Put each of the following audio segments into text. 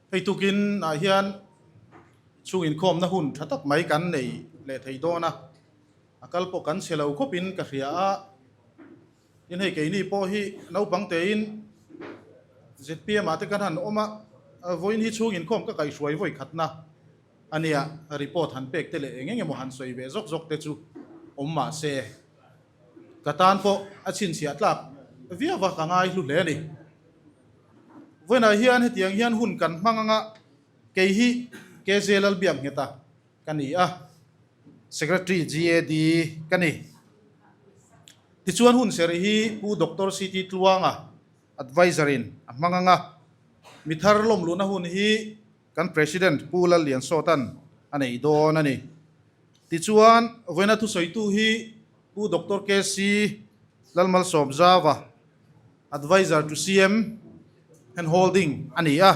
Hei tukin ah hian chhung inkhawmna hun tha tak mai kan nei leh thei dawn a, a kal pawh kan chhe lo khawpin ka hria a. Tin hei keini pawh hi naupang tein zpm ah te kan han awm a, vawiin hi chhung inkhawm ka kaihhruai vawi khatna a nia, report han pek te leh eng eng emaw han sawi ve zawk zawk te chu awm mah se ka tan pawh a chhinchhiah tlak viau a ka ngai hlu hle a ni. Vawiinah hian hetiang hian hun kan hmang anga kei hi KJ Lalbiakngheta ka ni a, Secretary GAD ka ni. Tichuan hun serh hi Pu Doctor CT Tluanga Adviser in a hmang anga, mi thar lawmluhna hun hi kan President Pu Lalliansawta'n a nei dawn a ni. Tichuan vawiina thusawitu hi Pu Doctor KC Lalmalsawmzava Adviser to CM Hand Holding a ni a,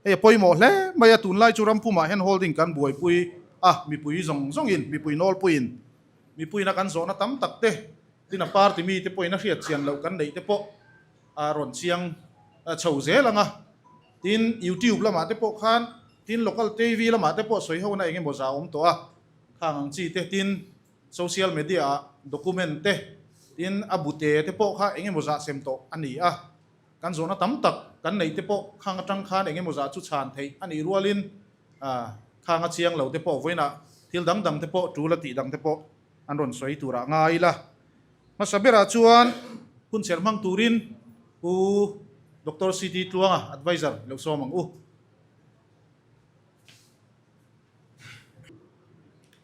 hei a pawimawh hle mai a, tunlai chu rampumah hand holding kan buaipui a, mipui zawng zawngin, mipui nawlpuiin, mipuiin a kan zawhna tam tak te, tin a party mite pawhin a hriat chian loh kan neih te pawh a rawn chiang chho zel ang a, tin YouTube lamah te pawh khan, tin local TV lamah te pawh sawi hona eng emaw za awm tawh a, khang ang chi te, tin. Social media ah document te, tin a bute te pawh kha eng emaw zah sem tawh a ni a. Kan zawhna tam tak kan neih te pawh khang atang khan eng emaw zah chu chhan theih a nih rualin khang a chiang lo te pawh vawiinah thil dang dang te pawh tul a tih dang te pawh an rawn sawi turah ngai ila. Hmasa berah chuan hun cher hmang turin Pu Doctor CT Tluanga, Adviser, lo sawm ang u.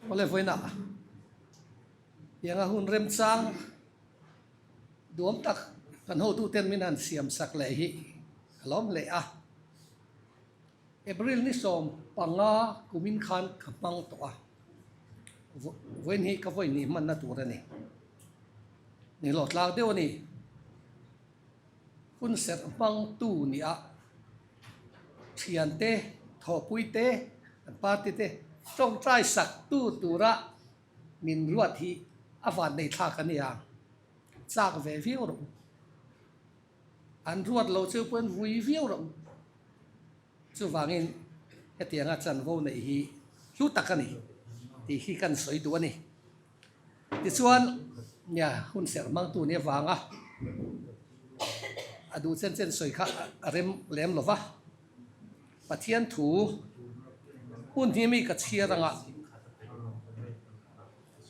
Awle vawiinah tianga hun remchang duam tak kan hotuten min han siam sak leh hi ka lawm hle a. April ni 15 kumin khan ka hmang tawh a, vawiin hi ka vawi hnih hmanna tur a ni. Ni hlawhtlak deuh a ni. Hun serh hmangtu nia thiante, thawhpuite, an party te tawngtai saktu tura min ruat hi a vanneih thlak a nia, chak ve viau rawh u. An ruat lo chu pawhin vui viau rawh u. Chuvangin hetianga chanvo neih hi hlu tak a ni tih hi kan sawi duh a ni. Tichuan, nia, hun serh hmangtu nih avanga a duh chen chen sawi kha a rem lem lo va. Pathian thu hun hi mi ka chhiar anga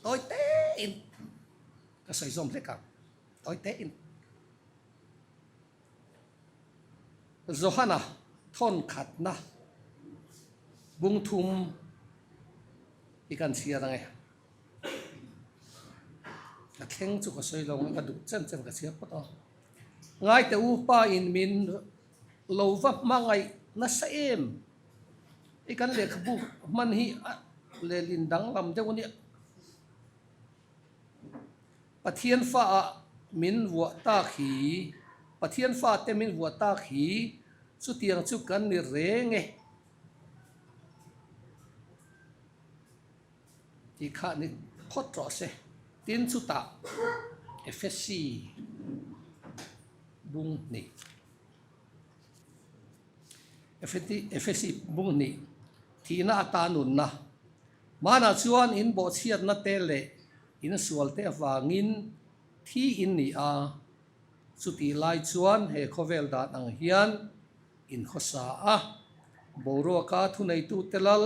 tawi tein ka sawi zawm hlek ang, tawi tein. Johana thawn khatna bung thum hi kan chhiar ang e. Ka thleng chu ka sawi lo ang a, ka duh chen chen ka chhiar phawt ang. Ngaite u pa in min lo va hmangaih nasa em? I kan lehkhabu hman hi a lehlin danglam deuh a nia. Pathian fa ah min vuah tak hi, Pathian fa te min vuah tak hi, chutiang chu kan ni reng e. Tih kha ni phawt rawh se. Tin chutah Efesi bung hnih, Efesi bung hnih thihna atan nunna, Hmanah chuan in bawhchhiatna te leh in sualte avangin thi in ni a, chutih lai chuan he khawvel dan ang hian in khawsa a, boruaka thuneitute lal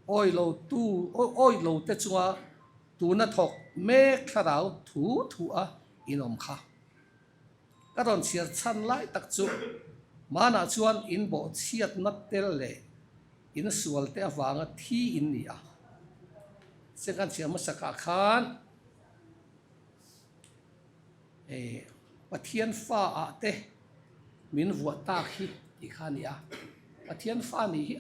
awilotu awilote chunga tuna thawk mek thlarau thu thu a inawm kha. Ka rawn chhiar chhan lai tak chu hmanah chuan in bawhchhiatna tel leh in sualte avanga thi in ni a. Chiang kan chhiar hmasakah khan Pathian fa ah te min vuah tak hi tih kha a ni a. Pathian fa nih hi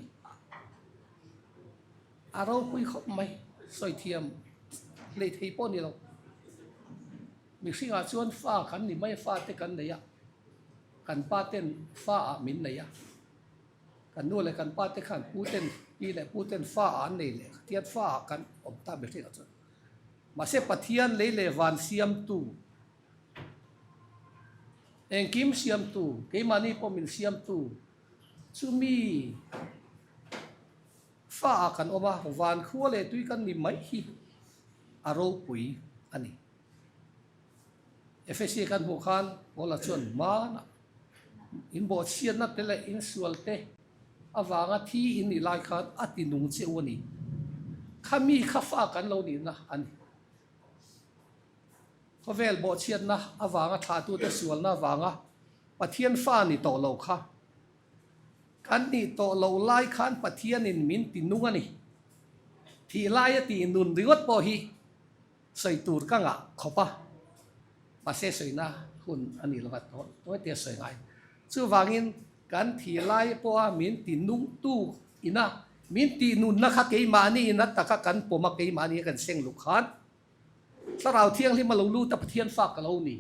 a ropui khawp mai, sawi thiam hleithei pawh a ni lo. Mihringah chuan fa kan ni mai a, fa te kan nei a, kan pa ten fa ah min nei a, kan nu leh kan pa te khan pu ten pi leh pu ten fa ah an nei leh Pathian fa ah kan awm ta mihringah chuan. Mahse Pathian lei leh van siamtu, engkim siamtu, keimahni pawh min siamtu chumi. Fa ah kan awm a, van khua leh tui kan ni mai hi a ropui a ni. Efesi kan hmuh khan Paula chuan hmanah in bawhchhiatna te leh in sual te avanga thi in nih lai khan a ti nung che u a ni. Kha mi kha fa kan lo nihna a ni. Khawvel bawhchhiatna avanga thlahtute sualna avanga Pathian fa ni tawh lo kha kan nih tawh loh lai khan Pathianin min ti nung a ni. Thih laia tih nun ringawt pawh hi sawi tur ka ngah khawp a, mahse sawina hun a nih lova tawi te a sawi ngai. Chuvangin kan thih lai pawha min ti nungtu ina min tih nunna kha keimahni ina taka kan pawm a, keimahni a kan seng luh khan Thlarau Thianghlim a lo lut a, Pathian fa ka lo ni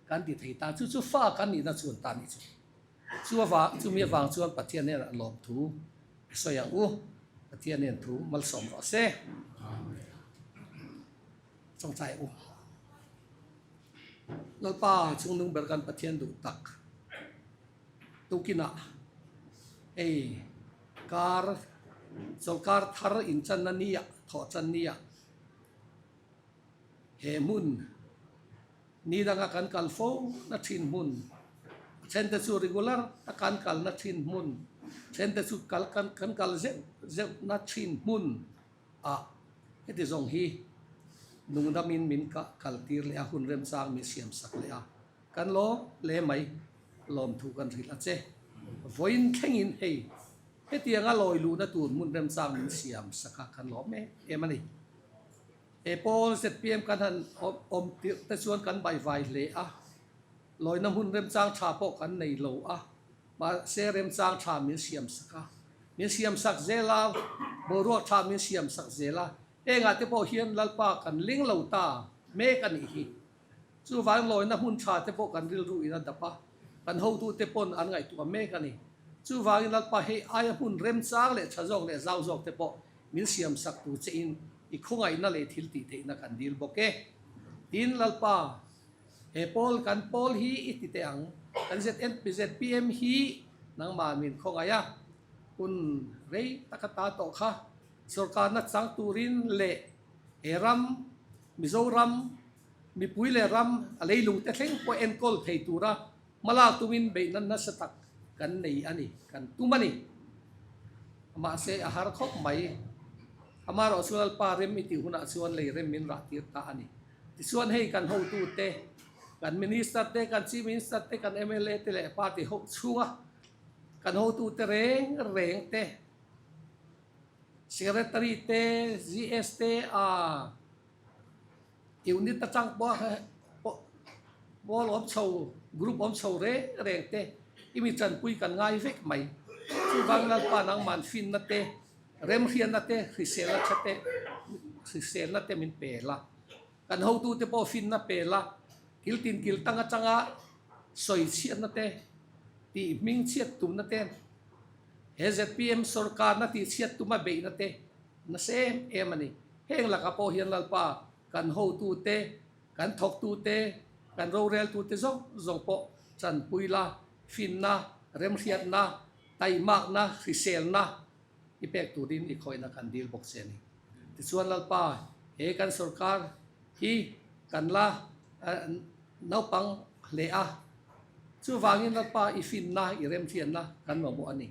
kan ti thei ta. Chu chu fa kan nihna chuan ta nih chu. Chu avang, chumi avang chuan Pathian hnenah lawmthu i sawi ang u. Pathian hian thu malsawm rawh se. Chawngchai u. Lalpa chungnung ber kan Pathian duh tak tukinah hei kar chawlhkar thar inchanna nia thawhchan nia He hmun ni danga kan kal fo na thin hmun, a then te chu regular a kan kal na thin hmun, then te chu kal kan kan kal zeuh zeuh na thin hmun ah heti zawng hi nungdamin min kah kal tir leh a, hun remchang min siam sak leh a, kan lawm hle mai lawmthu kan hrilh a che. Vawiin thlengin hei Hetianga lawi luhna tur hmun remchang min siam sak a kan lawm em em a ni. He pawl zpm kan han awm tirh te chuan kan baihvai hle a, lawina hmun remchang tha pawh kan nei lo a, mahse remchang tha min siam sak a, min siam sak zel a, boruak tha min siam sak zel a, hengah te pawh hian Lalpa kan ling lo ta mek a nih hi. Chuvang lawina hmun tha te pawh kan rilru in a dap a, kan hotute pawn an ngaihtuah mek a ni. Chuvangin Lalpa hei aia hmun remchang leh tha zawk leh zau zawk te pawh min siam sak tur che in i khawngaihna leh thil tih theihna kan dil bawk e. Tin, Lalpa, he pawl kan pawl hi i ti teh ang, kan ZNPZPM hi nangmah min khawngaih a, hun rei tak a ta tawh kha sorkarna chang turin leh he ram, Mizoram, Mipui leh ram a leilung te thleng pawh enkawl thei tura hmalak tumin beihna nasa tak kan nei a ni, kan tum a ni. Mahse a har khawp mai. Amaherawh chu Lalpa rem i tih hunah chuan lei rem min rah tir ta a ni. Tichuan hei kan hotute, kan Minister te, kan Chief Minister te, kan mla te leh party ho chhunga kan hotute reng reng te, Secretary te, GS te, aa. Unit atang pawh pawh pawl awm chho group awm chho reng reng te i mi tanpui kan ngai vek mai. Chuvang Lalpa nangman finna te, remhriatna te, hriselna tha te hriselna te min pe la. Kan hotute pawh finna pe la, kil tin kil tang atanga sawi chhiatna te, tih hming chhiat tumna te, he zpm sorkarna tih chhiat tuma beihna te nasa em em a ni. Heng lakah pawh hian Lalpa kan hotute, kan thawktute, kan roreltute zawng zawng pawh chanpui la, finna, remhriatna, taihmakna, hriselna i pek turin i khawihna kan dil bawk che a ni. Tichuan Lalpa, he kan sorkar hi kan la naupang hle a, chuvangin Lalpa i finna, i remhriatna kan mamawh a ni.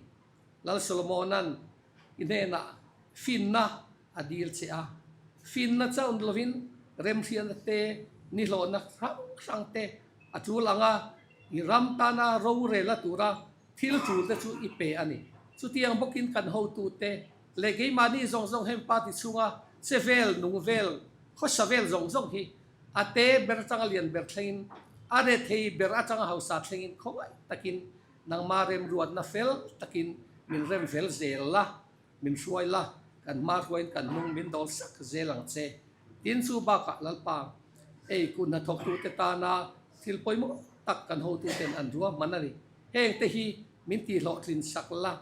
Lal Solomona'n i hnenah finna a dil che a, finna chauh ni lovin remhriatna te, nihlawhna hrang hrang te a tul ang a, i ram tana rorelna tura thil tul te chu i pe a ni. Chutiang bawkin kan hotute leh keimahni zawng zawng heng party chhunga che vel, nung vel, khawsa vel zawng zawng hi a te ber atanga lian ber thlengin, a rethei ber atanga hausa thlengin khawngaih takin nangmah remruatna fel takin min rem fel zel la. Min hruai la, kan hma hruaiin kan hnung min dawl sak zel ang che. Tin chu bakah Lalpa, hei kut hnathawktute tana thil pawimawh tak kan hotuten an ruahman a ni. Hengte hi min tihhlawhtlin sak la.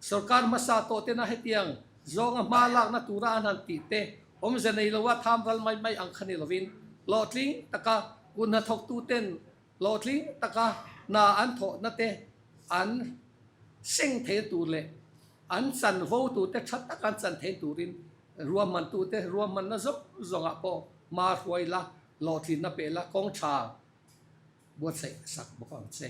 Sorkar hmasa tawh tena hetiang zawnga hma lakna tura an han tih te awmze nei loa tham ral mai mai ang kha ni lovin hlawhtling taka kut hnathawktuten hlawhtling taka hna an thawhna te an seng theih tur leh. An chanvo tute tha taka an chan theih turin ruahmantute ruahmanna zawng zawngah pawh hma hruai la, hlawhtlinna pe la, kawng tha buatsaih sak bawk ang che.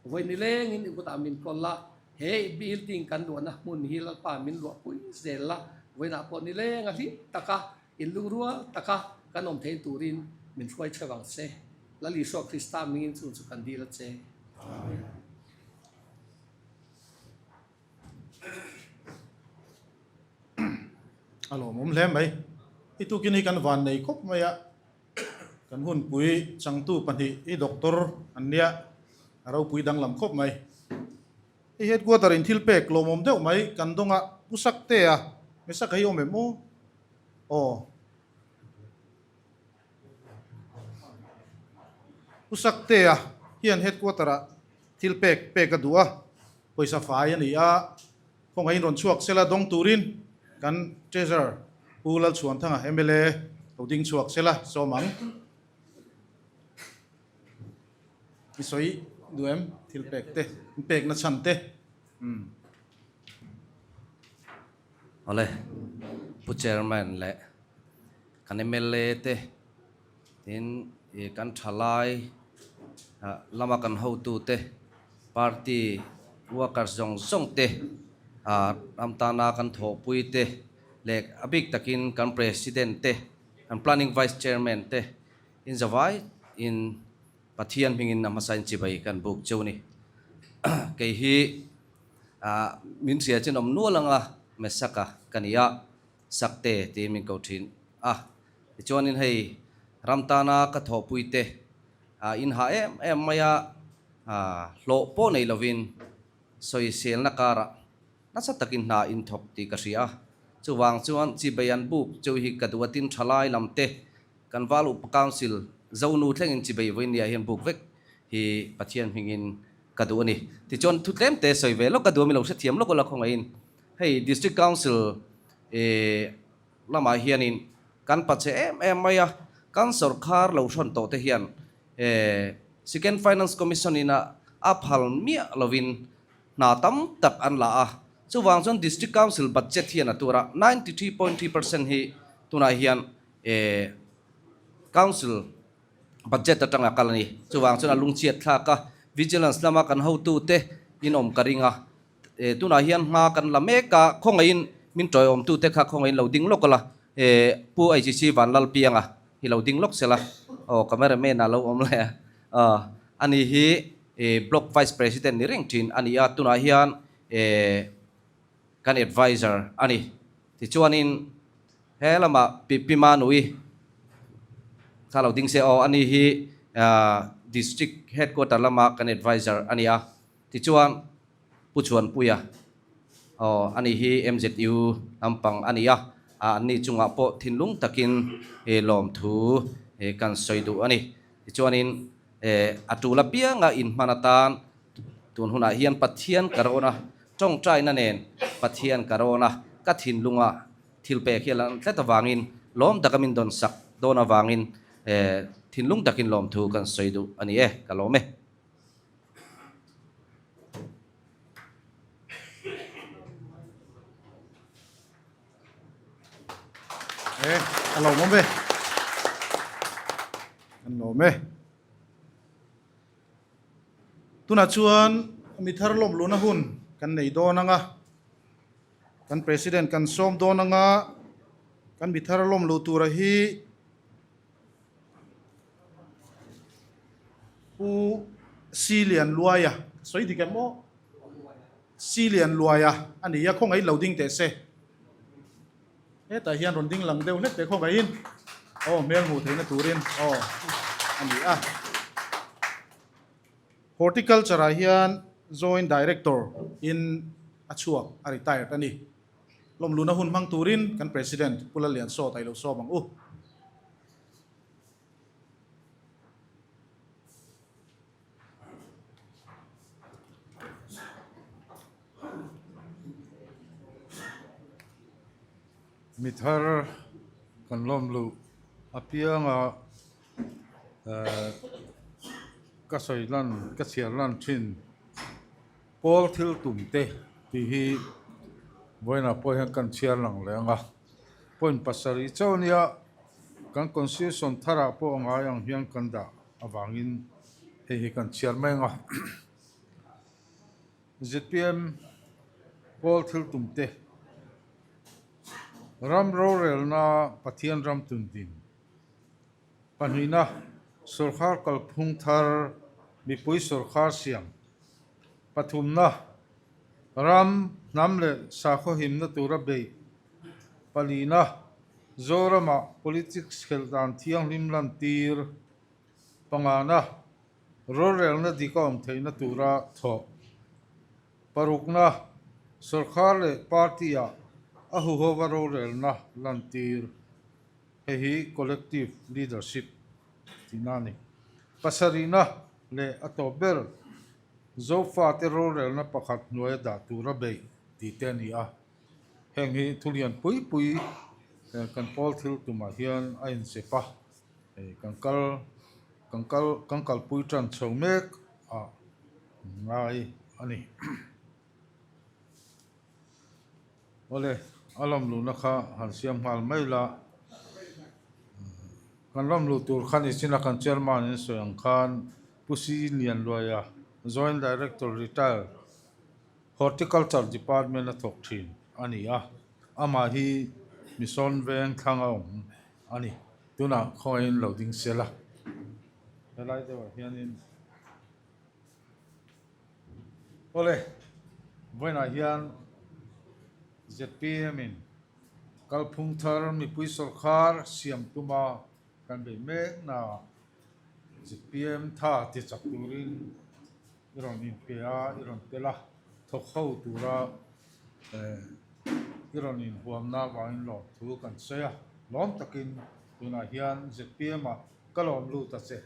Vawi nilengin i kutah min kawl a, he building kan luahna hmun hi Lalpa min luahpui zel la, vawiinah pawh nileng a hlim taka inlungrual taka kan awm theih turin min hruai theuh ang che. Lal Isua Krista mingin chung chu kan dil a che. Amen. A lawmawm hle mai. I tukin hi kan van nei khawp mai a, kan hunpui changtu pahnih i doctor an nia, a ropui danglam khawp mai. Hei headquarter in thil pek lawmawm deuh mai kan dawng a, Pu Saktea, Mesaka hi awm em aw? Aw. Pu Saktea hian headquarter ah thil pek pek a duh a, pawisa fai a ni a, khawngaihin rawn chhuak sela dawng turin kan Treasurer Pu Lalchhuanthanga mla lo ding chhuak sela sawm ang. I sawi duh em thil pek te, pekna chhan te. Umm. Awle, Pu Chairman leh kan mla te tin ih kan thalai ah lama kan hotu te party workers zawng zawng te ah ram tana kan thawhpui te leh a bik takin kan president te kan planning vice chairman te in zavai in Pathian hmingin a hmasa in chibai kan buk cheu a ni. Kei hi ah min hria chin awm nual anga Mesaka ka ni a. Sakte tiin min ko thin a. Tichuanin hei ram tana ka thawhpuite a inhah em em mai a, hlawh pawh nei lovin sawiselna karah nasa takin hna inthawk tih ka hria a. Chuvang chuan chibei an buk chu hi ka duh a tin thalai lam te kan Val Upa Council Zonu thlengin chibei vawinia hian buk vek hi Pathian hmingin ka duh a ni. Tichuan thu tlemte sawi ve lawk ka duh a, mi lo hrethiam lawk ula khawngaihin. Hei District Council lamah hianin kan pache em em mai a, kan sorkar lo hrawn tawh te hian Second Finance Commission in a a phal miah lovin hna tam tak an la a, chuvang chuan District Council budget hian a tur a, 93.3% hi tunah hian Council budget atanga kal a ni. Chuvang chuan a lungchhiat thlak a, Vigilance lama kan hotute in awm ka ring a, Tunah hian hma kan la mek a, khawngaihin min tawiawmtute kha khawngaihin lo ding lawk la, Pu IGC Vanlalpianga hi lo ding lawk sela, aw cameraman a lo awm leh a, ani hi Block Vice President ni reng thin a ni a, tunah hian kan advisor a ni. Tichuanin he lamah Pi Pi Manui kha lo ding se aw, ani hi District Headquarter lama kan advisor a ni a. Tichuan, Pu Chhuanpuia, aw, ani hi MZU lampang a ni a, anni chungah pawh thinlung takin lawmthu kan sawi duh a ni. Tichuanin, a tul apianga inhman atan tun hunah hian Pathian ka rawn a, tawngtaina nen Pathian ka rawn a, ka thinlunga thil pek hi a lan tlat avangin lawm taka min dawn sak dawn avangin thinlung takin lawmthu kan sawi duh a ni e, ka lawm e. E, a lo awm ve. An lawm e. Tunah chuan mi thar lawm luhna hun kan nei dawn ang a. Kan President kan sawm dawn ang a. Kan mi thar lawm luh tura hi Pu Silian Luaia, sawi dik em aw? Silian Luaia a ni a, khawngaihin lo ding teh se. Hetah hian rawn ding lang deuh hlek teh khawngaihin aw hmel hmuh theihna turin aw a ni a. Horticulture ah hian Joint Director in a chhuak a retired a ni. Lawmluna hun hmang turin kan President Pu Lalliansawt a i lo sawm ang u. Mi thar kan lawm luh apianga ka sawi lan ka chhiar lan thin pawl thil tum te tih hi. Vawiinah pawh hian kan chhiar lang leh ang a, point pasarih chauh ania kan constitution tharah pawh a ngai ang hian kan dah avangin hei hi kan chhiar mai ang a. Zpm pawl thil tum te ram rorelna Pathian ram tun din pahnihna sawrkhar kalphung thar mipui sawrkhar siam pathumna Ram, hnam leh sakhaw himna tura beih palina Zoramah politics khelh dan thianghlim lantir pangana rorelna dik a awm theihna tura thawh parukna sawrkhar leh party-ah a huhova rorelna lantir hei hi collective leadership tihna a ni. Pasarihna leh a tawp ber Zofate rorelna pakhat hnuaia dah tura beih tih te a ni a. Heng hi thu lian pui pui kan pawl thil tumah hian a inzep a, kan kal kan kal kan kalpui tan chho mek a ngai a ni. Awle, a lawmluhna kha han siam nghal mai la. Kan lawmluh tur kha ni chin a kan chairman in sawi ang khan Pu Si Lianluaia, Joint Director Retired, Horticulture Department a thawk thin a ni a, amah hi Mission Veng thlang a awm a ni. Tunah khawngaihin lo ding sel a, helai deuhah hianin. Awle, vawiinah hian zpm in kalphung thar mipui sawrkhar siam tuma kan bei mek na zpm tha ti chak turin i rawn inpe a, i rawn tel a, thawk ho tura i rawn inhuamna avangin lawmthu kan sawi a, lawm takin tunah hian zpm ah Ka lawm lut a che.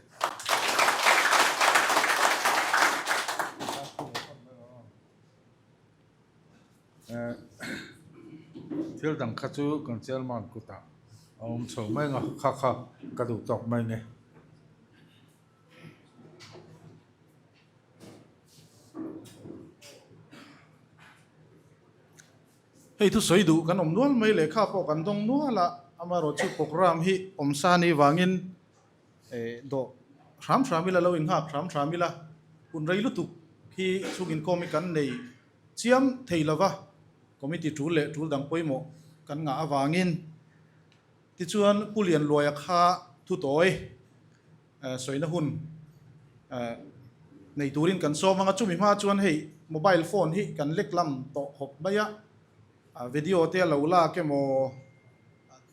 Thil dang kha chu kan chairman kutah a awm chho mai ang a, kha kha ka duh tawk mai nge. Hei thusawi duh kan awm nual mai lehkha pawh kan dawng nual a, amaherawhchu programme hi awm sa ni vangin dawh hram hram ila lo inghak hram hram ila hun rei lutuk hi chhung inkhawm hi kan nei chiam thei lova committee tul leh tul dang pawimawh kan ngah avangin tichuan Pu Lianluaia kha thutawi Sawina hun nei turin kan sawm ang a, chumi hma chuan hei mobile phone hi kan lek lam tawh khawp mai a, video te a lo lak emaw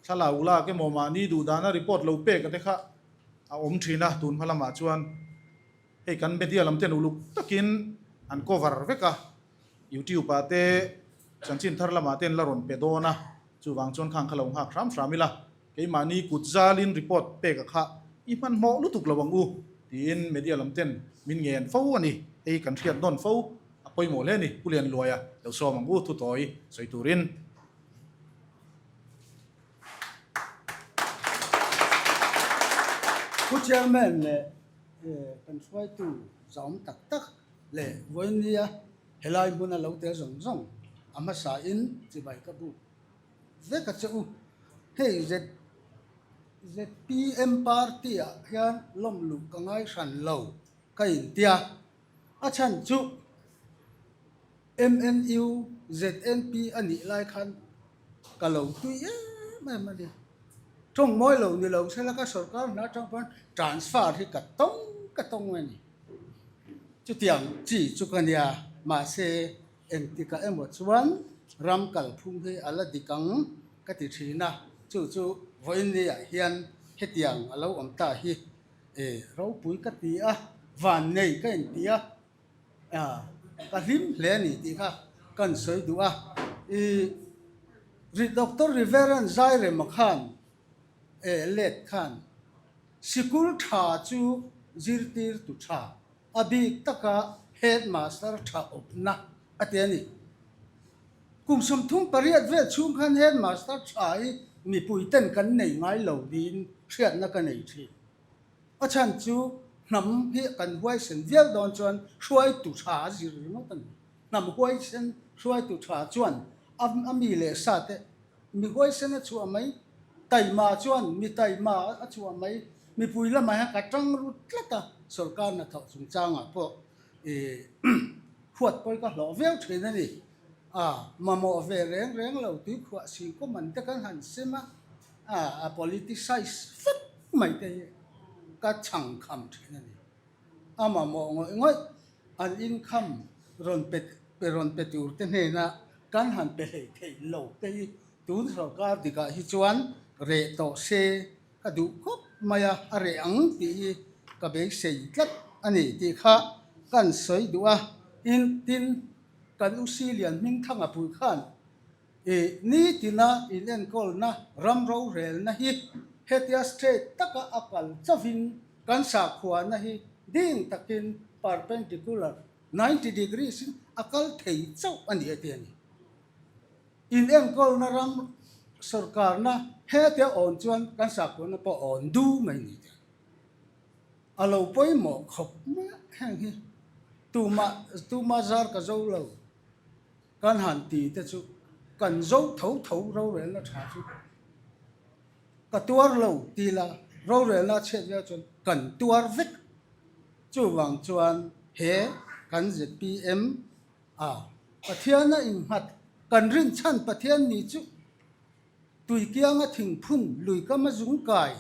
thla lo lak emaw mahni duh dana report lo pek te kha a awm thin a, tun hma lamah chuan hei kan media lam ten uluk takin an cover vek a, youtube ah te chanchin thar lamah te an la rawn pe dawn a, chuvang chuan khang kha lo nghak hram hram ila. Keimahni kut zalin report pek a kha i hmanhmawh lutuk lo ang u tiin media lam ten min ngen fo a ni. Hei kan hriat nawn fo a pawimawh hle a ni. Pu Lianluaia lo sawm ang u thu tawi sawi turin. Pu Chairman leh kan hruaitu zahawm tak tak leh vawinia helai hmuna lo tel zawng zawng a hmasain chibai ka buk. Vek a che u. Hei Z zpm party ah hian lawm luh ka ngai hran lo ka intia. A chhan chu MNU ZNP a nih lai khan ka lo tui em em a ni. Tawng mawi lo ni lo sela ka sorkar hna atang pawn transfer hi ka tawng ka tawng a ni. Chutiang chi chu ka nia mahse Engtikah emaw chuan ram kalphung hi a la dik ang ka ti thin a, chu chu vawiinniah hian hetiang a lo awm ta hi e ropui ka ti a, vannei ka inti a, ka hlim hle a ni tih kha kan sawi duh a. I Doctor Reverend Zairema khan e let khan sikul tha chu zirtirtu tha A bik taka headmaster tha awpna a ti a ni. Kum 38 vel chhung khan headmaster tha hi mipui ten kan nei ngai lo niin hriatna ka nei thin. A chhan chu hnam hi kan huaisen viau dawn chuan hruaitu tha a zir ringawt a ni. Hnam huaisen hruaitu tha chuan A mi leh sa te mi huaisen a chhuah mai, taima chuan mi taima a chhuah mai, mipui lamah hian ka tang ru tlat a, sorkar hnathawh chungchangah pawh ih huat pawi ka hlawh viau thin a ni. A mamawh ve reng reng lo tuikhuah singkaw man te kan han sem a, a politicize vek mai te hi ka chhang kham thin a ni. A mamawh ngawih ngawih an income rawn pe rawn pe tur te hnena kan han pe hlei thei lo te hi tun sorkar dikah hi chuan reh tawh se ka duh khawp mai a, a reh ang tih hi ka beisei tlat a ni tih kha kan sawi duh a. In tin kan U Silian Hmingthanga pui khan I nitina inenkawlna ram rorelna hi hetia straight taka a kal chauhin kan sakhuana hi ding takin perpendicular 90 degrees in a kal thei chauh a ni a ti a ni. Inenkawlna ram sorkarna hetia awn chuan kan sakhuana pawh awn du mai ni te. A lo pawimawh khawp mai a heng hi tumah tumah zar ka zo lo. Kan han ti te chu kan zo tho tho rorelna tha chu ka tuar lo ti la, rorelna a chhiat viau chuan kan tuar vek. Chuvang chuan he kan zpm a Pathiana innghat kan rinchhan Pathian ni chu tuikianga thingphun luikama zungkai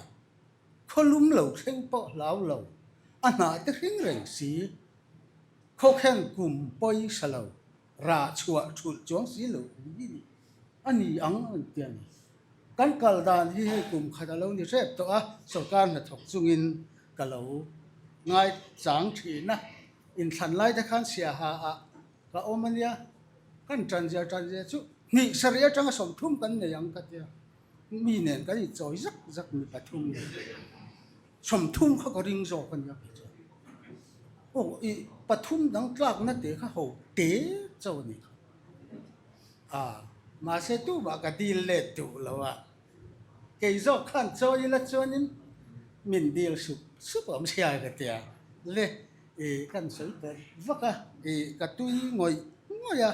khawlum lo thleng pawh hlau lo a hnah te hring reng si. Khawkhen kum pawisa lo, rah chhuah thulh chuang si lo kum hi ni a ni ang an ti a ni. Kan kal dan hi hei kum khat a lo ni hrep tawh a, sorkar hnathawk chungin ka lo ngai chang thin a, inthlan lai te khan siaha ah ka awm a nia, kan tanzia tanzia chu hnih sarih atanga 30 kan nei ang ka tia, mi nen kan inchawi zak zak mi pathum nen. 30 kha ka ring zawk a nia kei chuan. Aw i pathum dang tlakna te kha ho te chauh a ni kha. A mahse tumah ka dil let duh lo a, kei zawk khan chawi ila chuanin min dil sup sup awm sia ka tia le i kan sawi ta vak a, i ka tui ngawih ngawih a,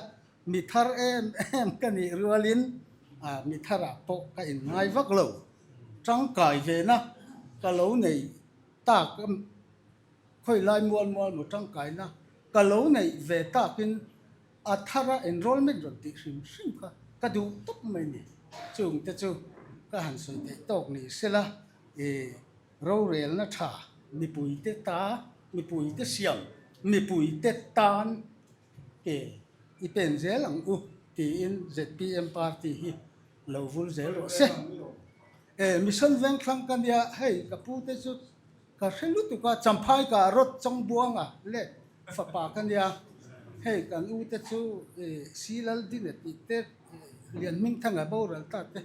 mi thar em em ka nih rualin a mi tharah pawh ka inngai vak lo. Tangkai vena ka lo nei tak khawi lai mual mual maw tangkaina ka lo neih ve takin a thara enrollment rawn tih hrim hrim kha ka duh tawp mai ni. Chungte chu ka han sawi theih tawk ni sela i rorelna tha mipuite ta mipuite siam mipuite tan ke i pen zel ang u tiin zpm party hi Lo vul zel rawh se. E, Mission Vengthlang ka nia, hei ka pu te chu ka hre lutuk a, Champhai ka rawt Chawngbuanga leh fapa ka nia, hei kan u te chu e Silal Dine tih te, Lianhmingthanga boral ta te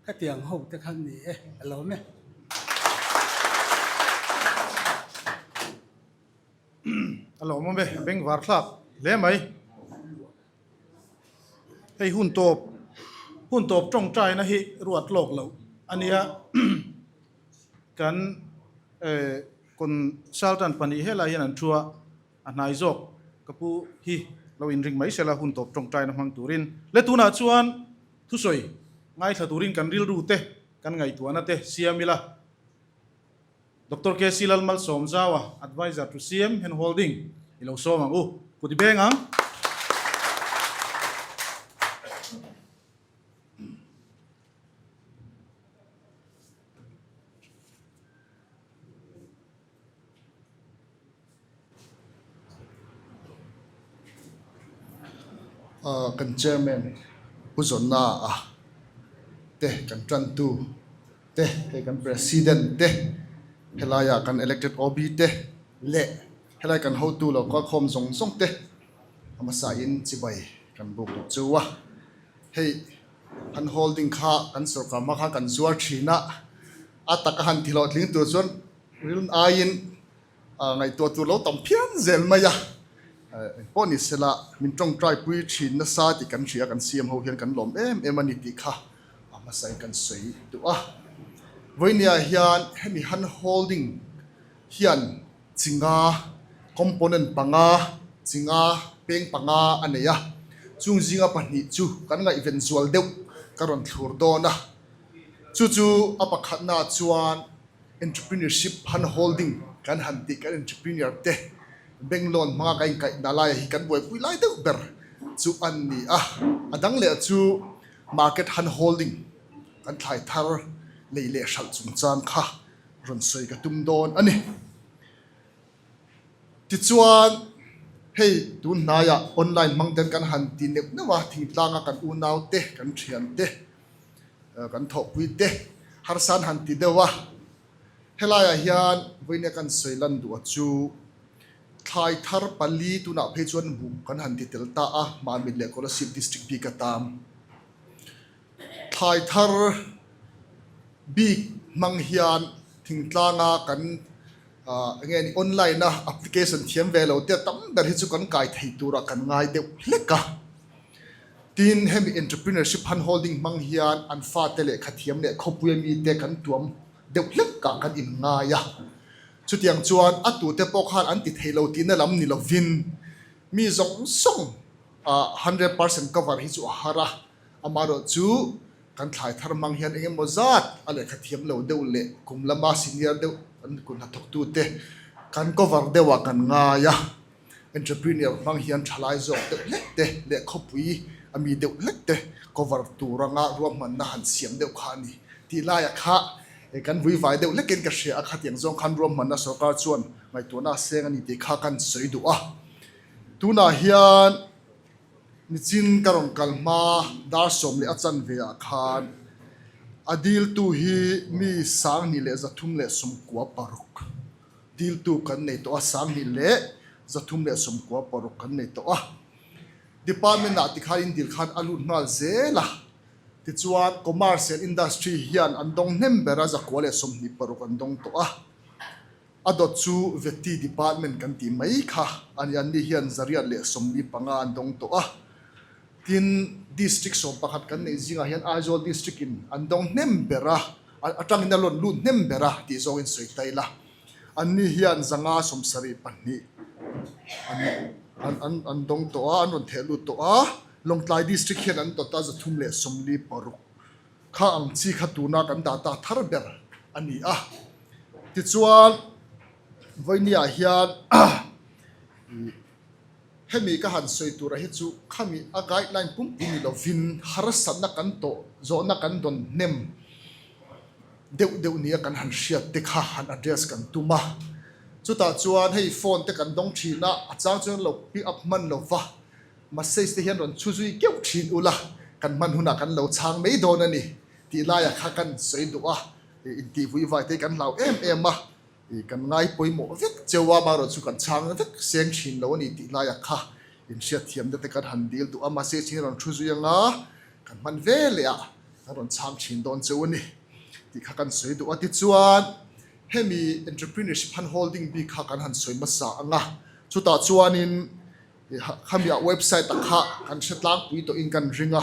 khatiang ho te khan ni e, a lawm e. A lawmawm e, a bengvar thlak hle mai. Hei hun tawp hun tawp tawngtaina hi ruat lawk loh a nia. Kan consultant pahnih helai hian an thu a, a hnai zawk ka pu hi lo inring mai sela hun tawp tawngtaina hmang turin. Le tunah chuan thusawi ngaithla turin kan rilru te kan ngaihtuahna te siam ila. Doctor KC Lalmalsawmzaua, Adviser to CM Hand Holding, i lo sawm ang u. Kut i beng ang. Kan chairman Pu Zawna a te kan tantu te hei kan president te helaiah kan elected OB te leh helai kan hotu lo kalkhawm zawng zawng te a hmasa in chibai kan buk duh chu a hei han holding kha kan sorkar hma khan kan zuar thin a a taka han ti hlawhtling tur chuan rilru aiin Ngaihtuah tur lo tam phian zel mai a, engpawh ni sela min tawngtai pui thin nasa tih kan hria, kan CM ho hian kan lawm em em a ni tih kha a hmasain kan sawi duh a. Vawinia hian hemi hand holding hian chi nga, component panga, chi nga, peng panga a nei a. Chung zinga pahnih chu kan ngaihven zual deuh ka rawn thlur dawn a. Chu chu a pakhatna chuan Entrepreneurship hand holding kan han tih kan entrepreneur te bank loan hmanga kan inkaihna laia hi kan buaipui lai deuh ber chu an ni a. A dang leh chu market hand holding kan thlai thar lei leh hralh chungchang kha rawn sawi ka tum dawn a ni. Tichuan, hei tun hnaiah online hmang ten kan han ti neuh neuh a, thingtlanga kan unau te, kan thian te, kan thawhpui te harsa an han ti deuh a. Helaiah hian vawinia kan sawi lan duh a chu thlai thar pali tunah phei chuan buh kan han ti tel ta a, Mamit leh Kolasib District bik atan. Thlai thar bik hmang hian thingtlanga kan eng nge ni online a application thiam ve lo te tam ber hi chu kan kai thei turah kan ngai deuh hlek a. Tin, hemi entrepreneurship hand holding hmang hian an fate lehkha thiam leh khawpui ami te kan tuam deuh hlek ah kan in ngai a. Chutiang chuan a tute pawh khan an ti thei lo tihna lam ni lovin mi zawng zawng 100% cover hi chu a har a. Amaherawh chu kan thlai thar hmang hian eng emaw zat a lehkha thiam lo deuh leh kum lama senior deuh kan kut hnathawktute kan cover deuh ah kan ngai a. Entrepreneur hmang hian thalai zawk deuh hlek te leh khawpui a mi deuh hlek te cover tur anga ruahmanna han siam deuh kha a ni tih laiah kha kan vuivai deuh hlekin ka hria a, khatiang zawng khan ruahmanna sorkar chuan ngaihtuahna a seng a ni tih kha kan sawi duh a. Tunah hian nichin ka rawn kal hma dar 10 leh a chanve ah khan a diltu hi mi 2396. Diltu kan nei tawh a, 2396 kan nei tawh a. Department ah tikhan in dil khan a lut nghal zel a. Tichuan Commerce and Industry hian an dawng hnem ber a, 126 an dawng tawh a. A dawt chu Vety Department kan tih mai kha a ni, anni hian 845 an dawng tawh a. Tin, District 11 kan neih zingah hian Aizawl District in an dawng hnem ber a, atangin a lawn lut hnem ber a tih zawngin sawi ta ila. Anni hian 572 an an an an dawng tawh a, an rawn theh lut tawh a. Lawngtlai District hian an dawt a 346 kha ang chi kha tuna kan data thar ber a ni a. Tichuan, vawinia hian Hemi ka han sawi tura hi chu khami a guideline pumpui ni lovin harsatna kan tawh zawhna kan dawn hnem deuh deuh nia kan han hriat te kha han address kan tum a. Chutah chuan hei phone te kan dawng thin a, a chang chuan lo pick up hman lova message te hian rawn chhu zui keuh thin ula kan hman hunah kan lo chhang mai dawn a ni tih laiah kha kan sawi duh a, intihvuivai te hi kan hlau em em a. I kan ngai pawimawh vek cheu a, amaherawh chu kan chhang vek seng thin lo a ni tih laiah kha inhriatthiamna te kan han dil duh a, mahse ching rawn thu zui anga kan hman ve leh ah kan rawn chhang thin dawn cheu a ni tih kha kan sawi duh a. Tichuan hemi entrepreneurship han holding bik kha kan han sawi hmasa anga, chutah chuanin Khami ah website ah kha kan hre tlangpui tawhin kan ring a,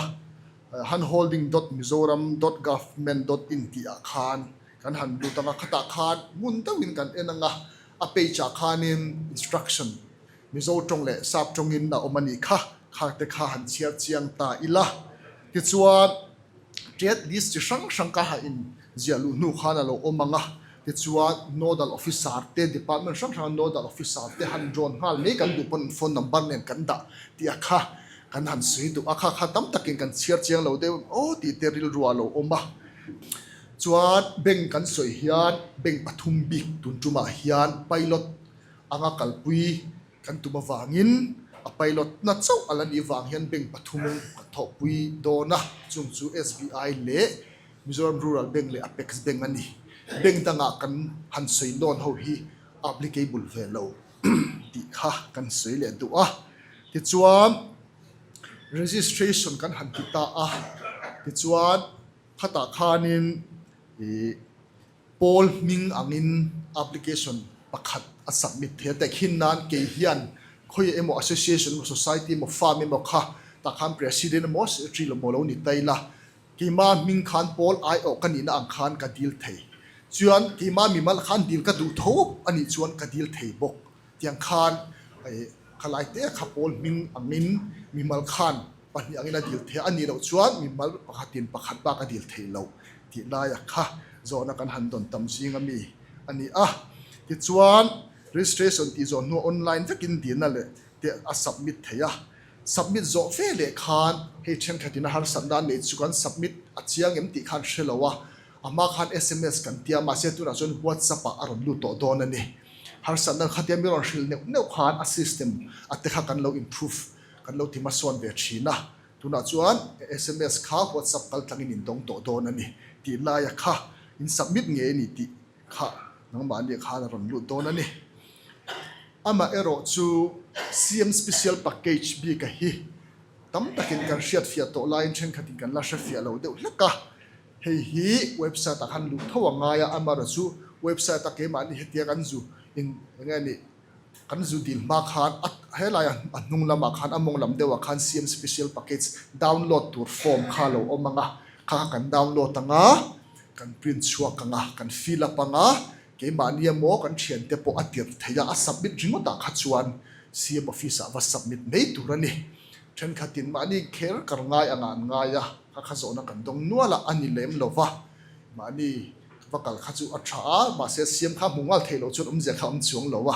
handholding dot mizoram dot government dot in tih ah khan kan han lut ang a, khatah khan ngun deuhin kan en ang a, a page ah khanin instruction Mizo tawng leh Sap tawngin a awm a nih kha, kha te kha han chhiar chiang ta ila. Tichuan. Ṭet list chi hrang hrang ka ha in ziah luh hnu khan a lo awm ang a, tichuan Nodal Officer te Department hrang hranga Nodal Officer te han drawn nghal mai kan duh pawn phone number nen kan dah tih a kha kan han sawi duh a, kha kha tam takin kan chhiar chiang lo deuh em aw tih te rilru a lo awm a. Chuan bank kan sawi hian bank pathum bik tun tumah hian pilot anga kalpui Kan tum avangin a pilot na chauh a la nih vang hian bank pathum kan thawhpui dawn a, chung chu SBI leh Mizoram Rural Bank leh Apex Bank a ni. Bank dangah kan han sawi nawn ho hi a applicable ve lo tih kha kan sawi leh duh a. Tichuan registration kan han ti ta a, tichuan khatah khanin ih Pawl hming angin application pakhat a submit thei a, tehkhin nan kei hian khawi emaw association emaw society emaw firm emaw kha tah khan president emaw secretary emaw lo ni ta ila, keima hming khan pawl aiawh ka nihna ang khan ka dil thei. Chuan keima mimal khan dil ka duh tho a nih chuan ka dil thei bawk. Tiang khan khalai te kha pawl hming angin mimal khan. Pahnih angin a dil thei a, a nih loh chuan mimal pakhatin pakhat bak a dil thei lo tih laia kha zawhna kan han dawn tam zing ami a ni a. Tichuan, registration tih zawh hnuah online vekin dilna leh te a submit thei a. Submit zawh ve leh khan hei thenkhatin a harsatna an neih chu kan submit a chiang em tih khan hre lo a, a hma khan sms kan tia mahse tunah chuan WhatsApp ah a rawn lut tawh dawn a ni. Harsatna khatia mi rawn hrilh neuh neuh khan a system a te kha kan lo improve kan lo ti hmasawn ve thin a, tunah chuan sms kha WhatsApp kal tlangin in dawng tawh dawn a ni tih laia kha in submit ngei a ni tih kha nangmahni khan a rawn lut dawn a ni. Amaherawh chu CM Special Package bika hi tam takin kan hriatfiah tawh laiin thenkhatin kan la hrefiah lo deuh hlek a, hei hi website ah khan luh tho a ngai a, amaherawh chu website a keimahni hetia kan zu in eng nge nih kan zu dil hma khan a helai a hnung lamah khan a mawng lam deuhah khan CM Special Package download tur form kha a lo awm ang a, kha kha kan download ang a, kan print chhuak ang a, kan fill up ang a, Keimahni emaw kan thiante pawh a tirh theih a, a submit ringawtah kha chuan CM office ah va submit mai tur a ni. Thenkhatin mahni kher kar ngai anga an ngai a, kha kha zawhna kan dawng nual a, a ni lem lo va. Mahni va kal kha chu a tha a, mahse CM kha hmuh nghal theih loh chuan awmzia kha a awm chuang lo a.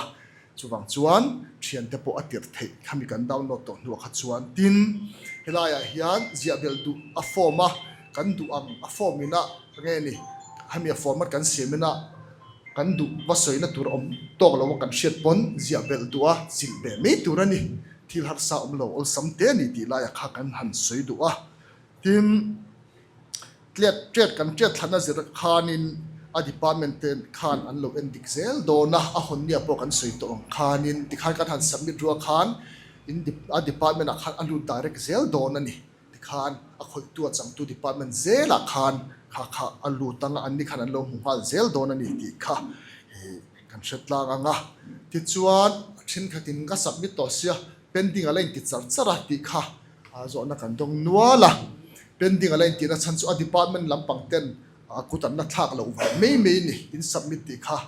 Chuvang chuan thiante pawh a tirh theih khami kan download tawh hnuah kha chuan tin helaiah hian ziah belh duh a form a kan duh ang a form ina nge ni hemi a format kan siam ina kan duh va sawina tur awm tawk lo a kan hriat pawn ziah belh duh a chilh ve mai tur a ni thil harsa awm lo awlsam te a ni tih laiah kha kan han sawi duh a tin. Tlet tet kan tet thlan a zir khanin a department te khan an lo en dik zel dawn a, a hawn nia pawh kan sawi tawh ang khanin tikhan kan han submit rual khan in a department ah khan a lut direct zel dawn a ni. Tikhan a khawihtu a changtu department zelah khan kha kha a lut anga an ni khan an lo hmu nghal zel dawn a ni tih kha kan hre tlang ang a. Tichuan a thenkhatin ka submit tawh sia pending a la inti char char a tih kha zawhna kan dawng nual a. Pending a la intihna chhan chu a department lampang ten a kut an la thlak loh vang mai mai ni in submit tih kha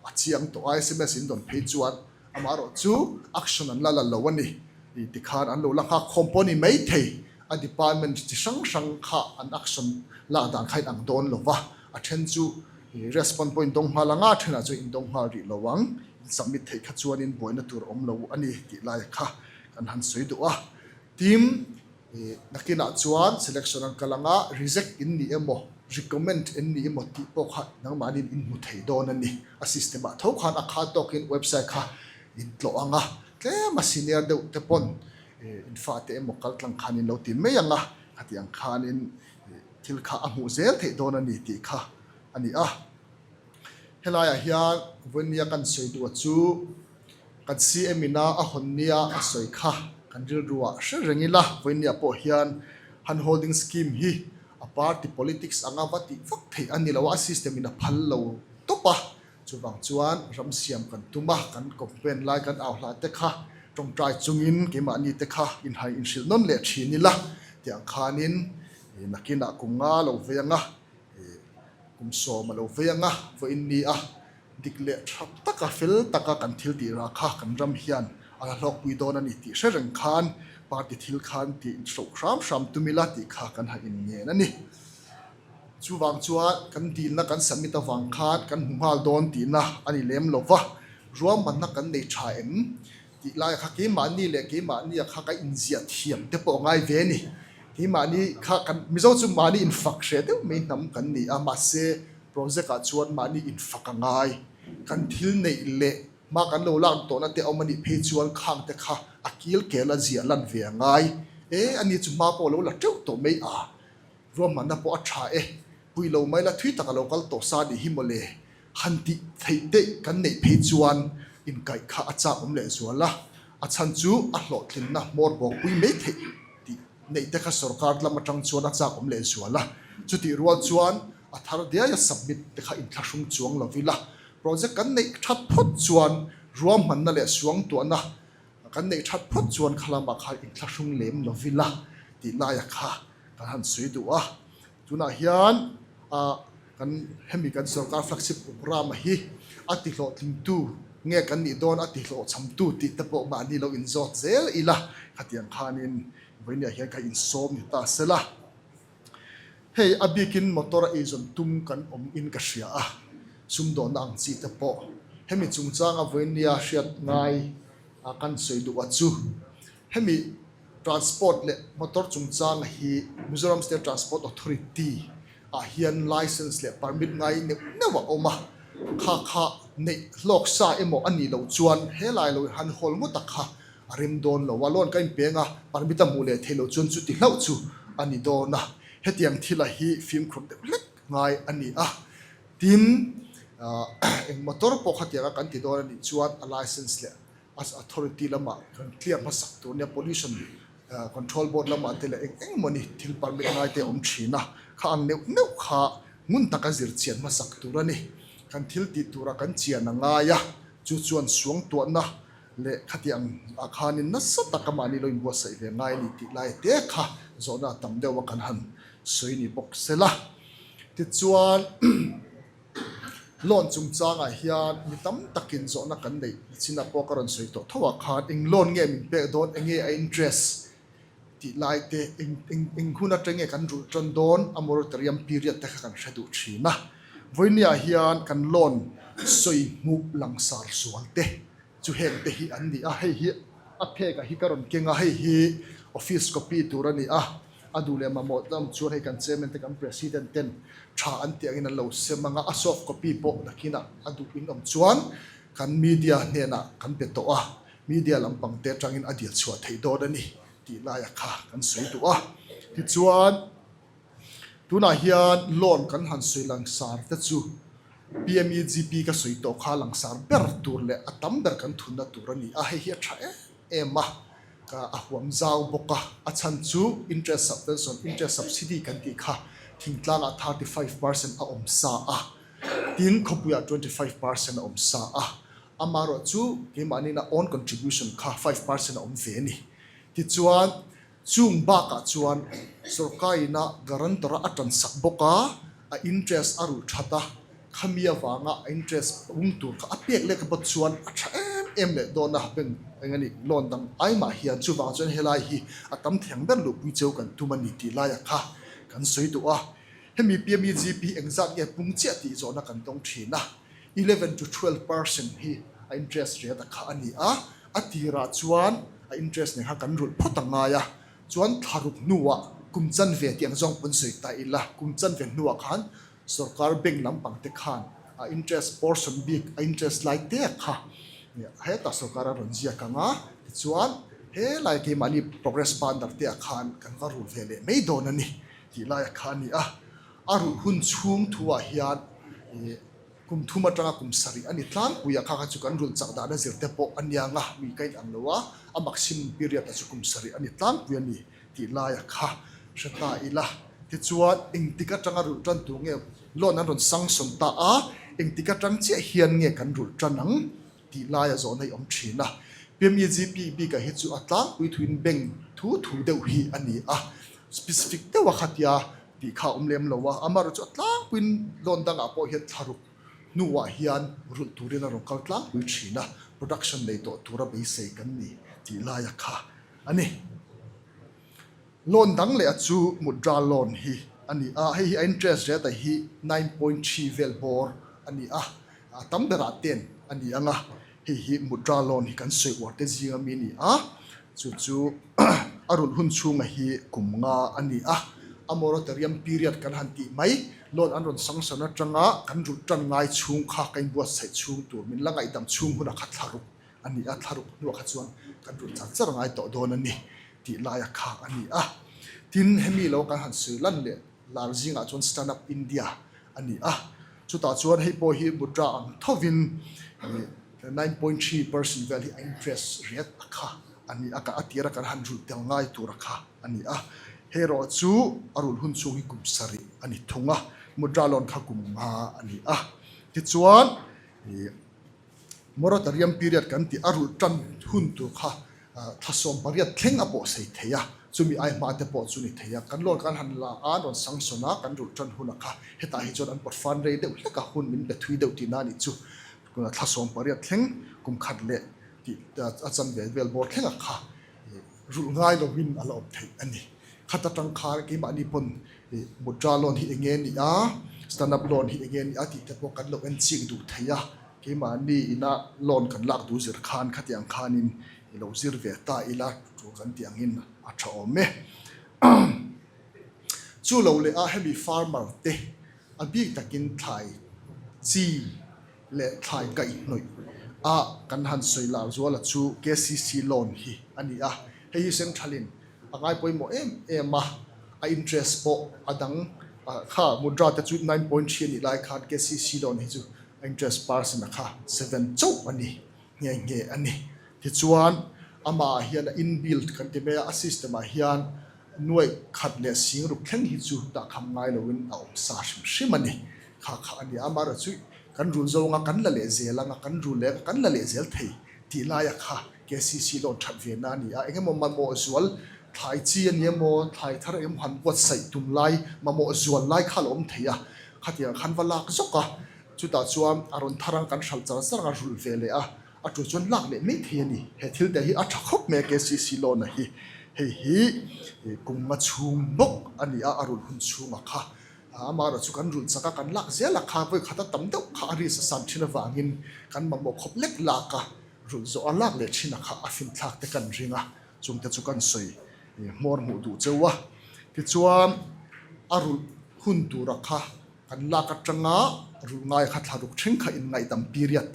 a chiang tawh a, sms in dawn phei chuan amaherawh chu action an la la lo a ni ti khan an lo la nghak khawm pawh a ni mai thei. A department chi hrang hrang kha an action lak dan kha in ang dawn lo va, a then chu response pawh in dawng nghal ang a, a thenah chuan in dawng nghal rih lo ang, in submit theih kha chuan in buaina tur a awm lo a ni tih lai kha kan han sawi duh a. Team nakinah chuan selection an kal anga reject in ni emaw recommend in ni emaw tih pawh kha nangmahniin in hmu thei dawn a ni. A system ah tho khan a kha tawkin website kha in tlawh anga tlem a senior deuh te pawn in fate emaw kal tlang khan in lo ti mai anga khati ang khanin thil kha a hmuh zel theih dawn a ni tih kha a ni a. Helaiah hian vawinia kan sawi duh a chu. Kan CM ina a hawn nia a sawi kha kan rilruah hre reng ila, vawinia pawh hian hand holding scheme hi a party politics anga va tih vak theih a ni lo a, a system in a phal lo tawp a, chuvang chuan ram siam kan tum a, kan campaign lai kan au hlah te kha tawngtai chungin keimahni te kha inhai inhrilh nawn leh thin ila tiang khanin nakinah kum nga lo vei anga kum sawm a lo vei anga vawiin ni a. Dik leh tha taka fel taka kan thil tih rah kha kan ram hian a la hlawkpui dawn a ni tih hre reng khan party thil khan tih hroh hram hram tum ila tih kha kan ha inngen a ni. Chuvang chuan kan dilna kan submit avang khan kan hmu nghal dawn tihna a ni lem lo va, ruahmanna kan nei tha em tih laia kha keimahni leh keimahnia kha ka inziah thiam te pawh a ngai ve a ni. Keimahni kha kan Mizo chu mahni infak hreh deuh mai hnam kan ni a, mahse Project ah chuan mahni infak a ngai. Kan thil neih leh hma kan lo lak tawhna te awm a nih phei chuan khang te kha a kil kel a ziah lan ve a ngai. E, ani chu hma pawh a lo la teuh tawh mai a, ruahmanna pawh a tha e, pui lo mai la thui tak a lo kal tawh sa nih hi mawle. Han tih theih daih kan neih phei chuan inkaih kha a chak awm leh zual a, a chhan chu a hlawhtlinna hmawr bawkpui mai theih tih neih te kha sorkar lam atang chuan a chak awm leh zual a, chutih rual chuan A thar diai a submit te kha inthlahrung chuang lo ila, project kan neih that phawt chuan ruahmanna leh suangtuahna kan neih that phawt chuan khalamah khan inthlahrung lem lo ila tih laia kha kan han sawi duh a. Tunah hian kan hemi kan sorkar flagship programme hi a tihlawhtlingtu nge kan nih dawn a tihlawhchhamtu tih te pawh mahni lo inzawt zel ila khatiang khanin. Vawinia hian ka insawm ni ta sela. Hei a bikin motor a eizawn tum kan awm in ka hria a, sumdawnna ang chi te pawh hemi chungchanga vawinia hriat ngai a kan sawi duh a chu hemi transport leh motor chungchanga hi Mizoram State Transport Authority ah hian license leh permit ngai neuh neuh a awm a, kha kha neih hlawk sa emaw a nih loh chuan helai lo han hawl ngawt a kha a rem dawn lo a, loan ka inpeng a, permit a hmuh leh theih loh chuan chuti hlauh chu a ni dawn a, hetiang thila hi fimkhur deuh hlek ngai a ni a, tin eng motor pawh khatianga kan ti dawn a nih chuan a license leh a authority lamah kan clear hmasak tur nia, pollution control board lamah te leh eng eng mawni thil permit ngai te a awm thin a, kha ang neuh neuh kha ngun taka zir chian hmasak tur a ni, kan thil tih tura kan chian a ngai a, chu chuan suangtuahna leh khatiang ah khanin nasa taka mahni lo inbuatsaih ve ngai a ni tih lai te kha zawhna a tam deuh a kan han sawi ni bawk se la. Tichuan loan chungchangah hian mi tam takin zawhna kan neih chinah pawh ka rawn sawi tawh tho ah khan eng loan nge min pek dawn, eng nge a interest tih lai te, eng eng eng hun atang nge kan rulh tan dawn a moratorium period te kha kan hre duh thin a. Vawinia hian kan loan sawi hmuh langsar sual te Chu heng te hi an ni a, hei hi a phek ah hi ka rawn keng a, hei hi office copy tur a ni a, a duh leh mamawh lam chuan hei kan chairman te kan president ten tha an tih angin an lo sem ang a, a soft copy pawh nakinah a duh in awm chuan kan media hnenah kan pe tawh a, media lampang te atangin a dil chhuah theih dawn a ni tih laia kha kan sawi duh a, tichuan. Tunah hian loan kan han sawi langsar te chu PMEGP ka sawi tawh kha langsar ber tur leh a tam ber kan thunna tur a ni a, hei hi a tha em em a, ka a huam zau bawk a, a chhan chu interest subvention, interest subsidy kan tih kha thingtlangah 35% a awm sa a, tin khawpuiah 25% a awm sa a, amaherawh chu keimahniina own contribution kha 5% a awm ve a ni. Tichuan. Chung bakah chuan sorkaina guarantor a tan sak bawk a, a interest a rulh that a, khami avanga a interest pung tur kha a pek lek bawk chuan a tha em em leh dawn a, bank eng a nih loan dang ai mah hian chuvang chuan helai hi a tam theng ber luhpui cheu kan tum a ni tih laiah kha kan sawi duh a. Hemi PMEGP engzat nge pung chiah tih zawhna kan dawng thin a, 11 to 12 percent hi a interest rate a kha a ni a, A tirah chuan a interest nen khan kan rulh phawt a ngai a, chuan thla ruk hnuah kum chanve tih ang zawng pawn sawi ta ila, kum chanve hnuah khan sorkar bank lampang te khan a interest portion bik, a interest lai te kha hetah sorkar a rawn ziak ang a, tichuan helai keimahni progress banner te ah khan kan va rul ve leh mai dawn a ni tih lai kha a ni a, a rulh hun chhung thu ah hian ih. Kum thum atanga kum sarih a ni tlangpui a, kha kha chu kan rulh chak dahna zir te pawh a nia nga, mi ka in ang lo a, a maximum period a chu kum sarih a ni tlangpui a ni tih laia kha hre ta ila. Tichuan engtik atanga rulh tan tur nge loan an rawn sanction ta a, engtik atang chiah hian nge kan rulh tan ang tih laia zawhna i awm thin a. PMEGP bikah hi chu a tlangpui thuin bank thu thu deuh hi a ni a, specific deuha khatia tih kha a awm lem lo a, amaherawhchu a tlangpuiin loan dangah pawh hian thlaruk hnuah hian rulh turin a rawn kal tlangpui thin a, production nei tawh tura beisei kan ni tih laia kha a ni. Loan dang leh a chu Mudra loan hi a ni a, hei hi a interest rate a hi 9.3 vel bawr a ni a, a tam berah ten a ni ang a, hei hi Mudra loan hi kan sawi uar te zinga mi a ni a, chu chu a rulh hun chhunga hi kum nga a ni a, a moratorium period kan han tih mai, loan an rawn sanction atanga kan rulh tan ngai chhung kha ka inbuatsaih chhung tur min la ngaihdam chhung hunah kha thla ruk a ni a, thla ruk hnuah kha chuan kan rulh char char ngai tawh dawn a ni tih laia kha a ni a. Tin, hemi lo kan han sawi lan leh lar zingah chuan Stand Up India a ni a, chutah chuan hei pawh hi Mudra ang thovin 9.3% vel hi a interest rate a kha a ni a, a tira kan han rulh tel ngai tur a kha a ni a. Hei erawh chu a rulh hun chhung hi kum sarih a ni thung a, Mudra loan kha kum nga a ni a. Tichuan Moratorium period kan tih a rulh tan hun tur kha thla 18 thleng a pawh sei thei a, chumi ai hma te pawh chu ni thei a. Kan loan kan han la a, an rawn sanction a, kan rulh tan hunah kha hetah hi chuan an pawt fan rei deuh hlek a, hun min pe thui deuh tihna a nih chu. Thla 18 thleng kum khat leh tih a chan vel vel bawr thlengah kha. Rulh ngai lovin a la awm theih a ni. Khat atang khan keimahni pawn Mudra loan hi enge ni a, Stand up loan hi enge ni a tih te pawh kan lo en chik duh thei a. Keimahni ina loan kan lak duh zir khan khatiang khanin i lo zir ve ta ila tul kan tih angin a tha awm e. Chu lo leh a hemi farmer te a bik takin thlai chi leh thlai kaihhnawih a kan han sawi lar zuala chu KCC loan hi a ni a, hei hi central-in a ngai pawimawh em em a, a interest pawh a dang kha mudra te chu 9.3 a nih lai khan KCC loan hi chu a interest percent a kha 7 chauh a ni nghe nghe a ni. Tichuan amah ah hian a inbuilt kan ti mai a, a system ah hian Nuaih khat leh sing ruk thleng hi chu dah kham ngai loin a awm sa hrim hrim a ni. Kha kha a ni a, amaherawh chu kan rul zawnga kan la leh zel anga kan rul leh kan la leh zel thei tih laia kha KCC loan that ve na a ni a. Eng emaw mamawh zual thlai chi a ni emaw thlai thar eng emaw han buatsaih tum lai mamawh zual lai kha a la awm thei a, khatiang khan va lak zawk a, chutah chuan a rawn thar anga kan hralh char char anga rulh ve leh a. A tul chuan lak leh mai thei a ni. He thil te hi a tha khawp mai a KCC loan a hi. Hei hi kum nga chhung bawk a ni a, a rulh hun chhunga kha. Amaherawh chu kan rulh chak a, kan lak zel a kha vawi khat a tam deuh kha a risk a san thin avangin kan mamawh khawp lek lak a, rulh zawh a lak leh thin a kha a finthlak te kan ring a, chungte chu kan sawi hmawr hmuh duh cheu a. Tichuan a rulh hun tura kha kan lak atanga rulh ngai kha thla ruk thleng kha inngaihdam period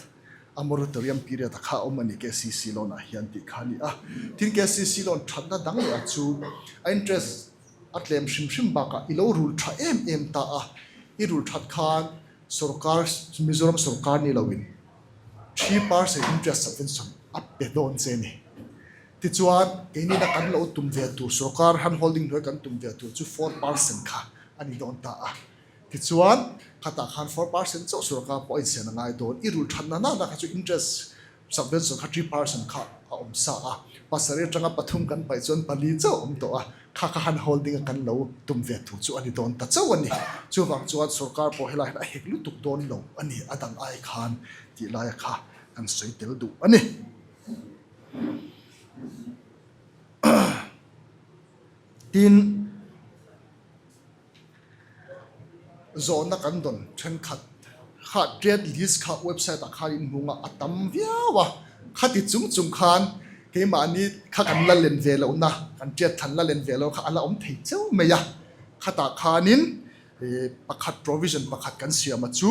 a moratorium period a kha a awm a ni KCC loan ah hian tih kha a ni a. Tin KCC loan thatna dang leh a chu a interest a tlem hrim hrim bakah i lo rul tha em em ta a, i rul that khan sorkar Mizoram sorkar ni loin 3% interest subvention a pe dawn che a ni. Tichuan keini na kan lo tum ve tur sorkar hand holding hnuai kan tum ve tur chu 4% kha a ni dawn ta a. Tichuan, khatah khan 4% chauh sorkar pawh a insian a ngai dawn. I rul thatna nana kha chu interest subvention kha 3% kha a awm sa a, pasarih atanga pathum kan paih chuan pali chauh a awm tawh a, kha kha han holding a kan lo tum ve tur chu a ni dawn ta chauh a ni. Chuvang chuan sorkar pawh helai hian a hek lutuk dawn lo a ni, a dang ai khan tih laia kha kan sawi tel duh a ni. Tin. Zawhna kan dawn thenkhat kha trade list kha website ah khan in hmung a, a tam viau a, khati chung chung khan keimahni kha kan la len ve lohna, kan trade thlan la len ve loh kha a la awm thei cheu mai a, khatah khanin pakhat provision pakhat kan siam a chu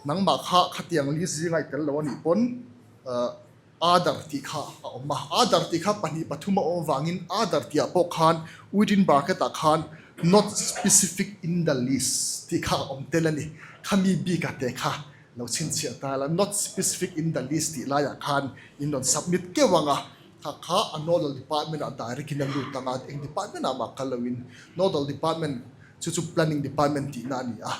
nangmah kha khatiang list zinga i tel lo a nih pawn. Aadhaar tih kha a awm a, Aadhaar tih kha pahnih pathum a awm avangin Aadhaar tihah pawh khan within bracket ah khan not specific in the list tih kha a awm tel a ni. Khami bika te kha lo chhinchhiah ta la, not specific in the list tih laiah khan in rawn submit keuh ang a, kha kha a nodal department ah direct in a lut ang a, eng department ah mah kal loin nodal department chu chu planning department tihna a ni a,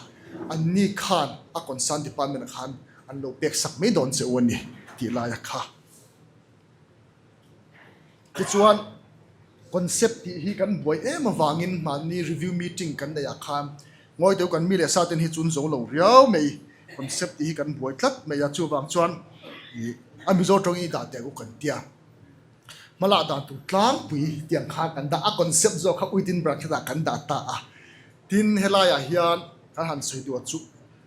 anni khan a concern department ah khan An lo pek sak mai dawn che u a ni tih laia kha. Tichuan, concept tih hi kan buai em avangin mahni review meeting kan neih ah khan ngawi deuh kan mi leh sa ten hi chun zo lo riau mai, concept tih hi kan buai tlat mai a, chuvang chuan ih a Mizo tawng i dah teh u kan tia. Hmalak dan tur tlangpui tiang khan kan dah a, concept zawk kha within bracket ah kan dah ta a. Tin, helaiah hian kan han sawi duh a chu.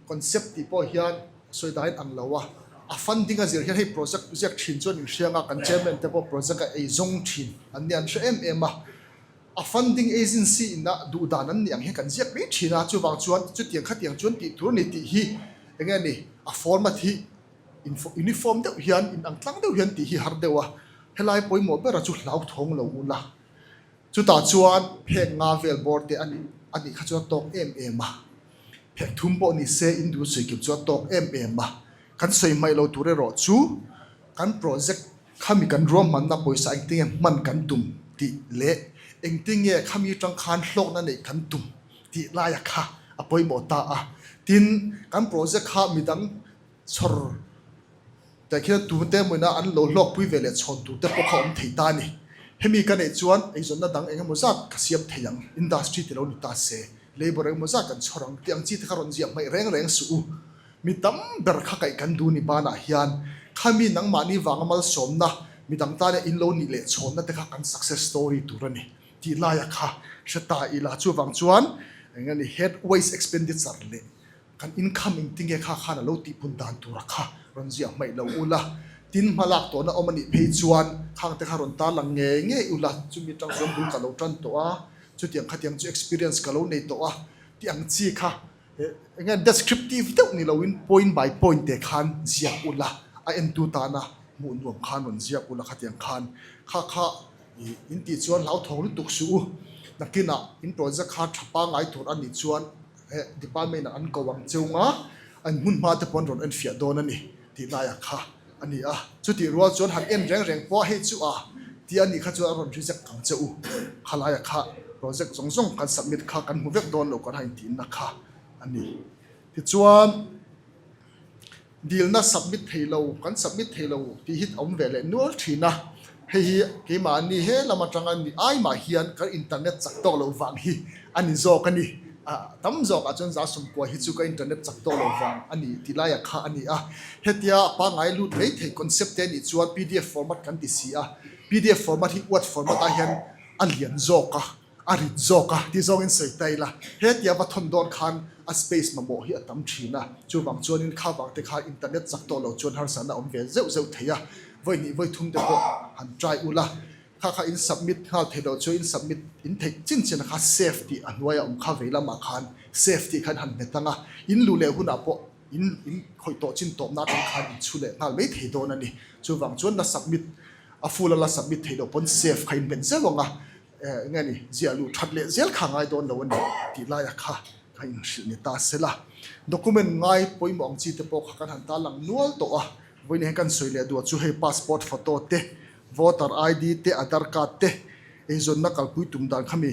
Concept tih pawh hian sawi dahin ang lo a, a funding a zir hian hei project ziak thin chuan inhriang a, kan chairman te pawh project a ei zawng thin an nia an hre em em a, a funding agency in a duh dan an nih ang hian kan ziak mai thin a, chuvang chuan chutiang khatiang chuan tih tur a ni tih hi eng nge ni a format hi uniform deuh hian inang tlang deuh hian tih hi har deuh a, helai pawimawh bera chu hlauthawng lo ula. Chutah chuan phek nga vel bawr te a nih a nih kha chuan a tawk em em a, phek thum pawh ni se in duh sawi kim chu a tawk em em a. Kan sawi hmaih lo tur erawh chu kan project khami kan ruahmanna pawisa engtinge hman kan tum tih leh engtinge khami atang khan hlawkna neih kan tum tih laia kha a pawimawh ta a. Tin, kan project kha midang chhawr Tah khian tute emawina an lo hlawkpui ve leh chhawn turte pawh kha awm thei ta a ni. Hemi ka neih chuan eizawnna dang eng emaw zat ka siam thei ang, industry ti lo ni ta se, labour eng emaw zat kan chhawr ang tih ang chi te kha rawn ziah hmaih reng reng suh u. Mi tam ber kha kaih kan duh ni banah hian khami nangmahni vanga malsawmna Midang tana in lo nih leh chhawnna te kha kan success story tur a ni tih laia kha hre ta ila. Chuvang chuan eng nge ni head waste expenditure leh kan income engtinge kha khan a lo tihpun dan tura kha rawn ziah hmaih lo ula. Tin hmalak tawhna awm a nih phei chuan khang te kha rawn tarlang ngei ngei ula. Chumi atang chuan bul ka lo tan tawh a, chutiang khatiang chu experience ka lo nei tawh a tih ang chi kha Eng nge descriptive deuh ni loin point by point te khan ziak ula, a entu tana hmuh nuam khan rawn ziak ula khatiang khan kha kha ih in tih chuan hlauthawng lutuk suh u. Nakinah in project kha tha pangngai tur a nih chuan eh department ah an ko ang cheu nga, an hmun hma te pawh an rawn enfiah dawn a ni tih laiah kha a ni a. Chutih rual chuan han en reng reng pawh a hei chu a tih a nih kha chuan a rawn reject ang che u. Khalaia kha project zawng zawng kan submit kha kan hmu vek dawn lo kan han intihna kha a ni. Tichuan dilna submit thei lo kan submit thei lo tih hi a awm ve leh nual thin a. Hei hi keimahni he lam atanga ni ai mah hian kan internet chak tawk loh vang hi a ni zawk a ni. Tam zawkah chuan 190 hi chu ka internet chak tawk loh vang a ni tih laiah kha a ni a. Hetia pangngai lut mai thei concept te nih chuan pdf format kan ti si a. Pdf format hi word format ah hian a lian zawk a, a rit zawk a tih zawngin sawi ta ila. Hetia va thawn dawn khan a space mamawh hi a tam thin a. Chuvang chuanin kha vang te kha internet chak tawh loh chuan harsatna awm ve zeuh zeuh thei a. Vawi hnih vawi thum te pawh han try ula. Kha kha in submit nghal theih loh chu in submit in theih chin chin a kha save tih a hnuai a awm kha vei lamah khan save tih khan han hmet ang a, in luh leh hunah pawh in in khawih tawh chin tawpna atang khan in chhu leh nghal mai thei dawn a ni. Chuvang chuan la submit a full a la submit theih loh pawn save kha in hmet zeuh ang a, eng nge ni ziah luh that leh zel kha ngai dawn lo a ni tih laia kha ka inhrilh ni ta se la. Document ngai pawimawh ang chi te pawh kha kan han tarlang nual tawh a, vawiin hian kan sawi leh duah chu hei passport photo te, Voter ID te, Aadhar card te, eizawnna kalpui tum dan kha mi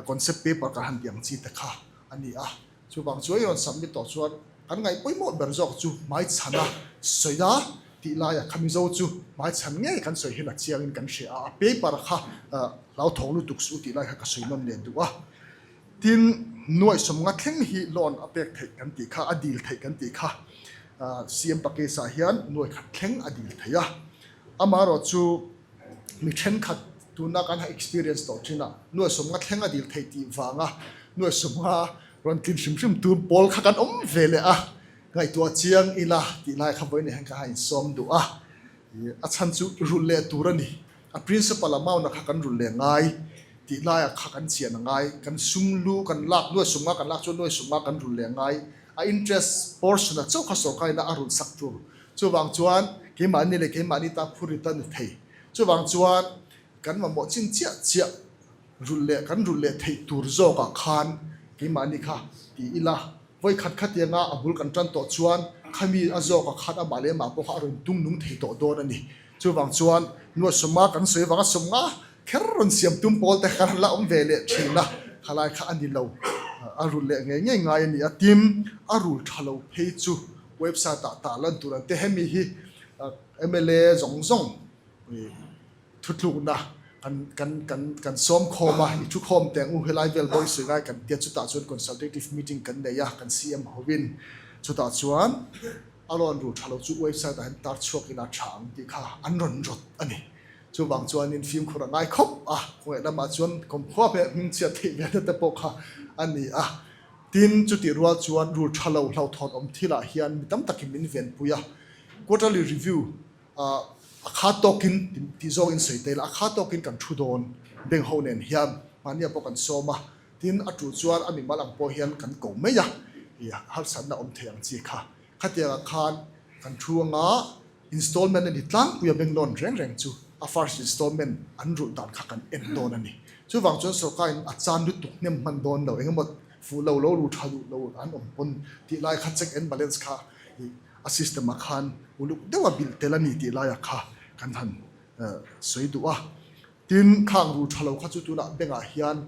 concept paper kan han tih ang chi te kha a ni a. Chuvang chu ei rawn submit tawh chuan kan ngaih pawimawh ber zawk chu hmaichhana sawi a tih laiah kha Mizo chu hmaichhan ngei kan sawi hian a chiangin kan hria a, a paper kha hlauthawng lutuk suh tih lai kha ka sawi nawn leh duh a. Tin, nuaihsawmnga thleng hi loan a pek theih kan tih kha, a dil theih kan tih kha CM package ah hian nuaikhat thleng a dil theih a. Amaherawh chu mi thenkhat tuna kan ha experience tawh thin a, nuaihsawmnga thleng a dil theih tih vanga nuaihsawmnga rawn tlin hrim hrim tur pawl kha kan awm ve leh a, ngaihtuah chiang ila tih lai kha vawiin hian ka ha insawm duh a, a chhan chu rulh leh tur a ni. A principal amount a kha kan rulh leh ngai tih laiah kha kan chian a ngai, kan sum lu kan lak nuaihsawmnga kan lak chuan nuaihsawmnga kan rulh leh ngai, a interest portion a chauh kha sawrkar ina a rulh sak tur. Chuvang chuan keimahni leh keimahni tan phurrit a ni thei. Chuvang chuan kan mamawh chin chiah chiah rulh leh kan rulh leh theih tur zawkah khan keimahni kha ti ila. Vawi khat khatianga a bul kan tan tawh chuan khami a zawkah khan amah leh amah pawh kha a rawn tung nung thei tawh dawn a ni. Chuvang chuan nuaihsawmnga kan sawi avanga sawmnga kher rawn siam tum pawl te khan la awm ve leh thin a, khalai kha a ni lo. A rul leh ngei ngei ngai a ni a, tin a rul tha lo phei chu website ah tah lan tur an ti. Hemi hi mla zawng zawng thutlukna kan kan kan kan sawm khawm a, i thu khawm teng u helai vel pawh i sawi ngai kan tia chutah chuan consultative meeting kan nei a kan CM hovin chutah chuan a rawn rul tha lo chu website ah hian tar chhuak ila tha ang tih kha an rawn rawt a ni. Chuvang chuanin fimkhur a ngai khawp a, khawngaih lamah chuan kawmkhua hmel hmingchhiat theih ve na te pawh kha a ni a. Tin, chutih rual chuan rul tha lo hlauhthawn awm thilah hian mi tam takin min venpui a, quarterly review a kha tawkin tih zawngin sawi ta ila, a kha tawkin kan thu dawn bank ho nen hian mahnia pawh kan sawm a, tin a tul chuan a mimal ang pawh hian kan ko mai a, harsatna awm thei ang chi kha. Khatiangah khan kan thu anga installment a ni tlangpui a bank loan reng reng chu a first installment an rulh dan kha kan en dawn a ni. Chuvang chuan sorkarin a chan lutuk hnem hman dawn lo, engemaw fuh lo lo ru tha duh lo an awm pawn tih lai kha check and balance kha a system ah khan uluk deuh a bilh tel a ni tih laiah kha kan han sawi duh a. Tin, khang ru tha lo kha chu tunah bank ah hian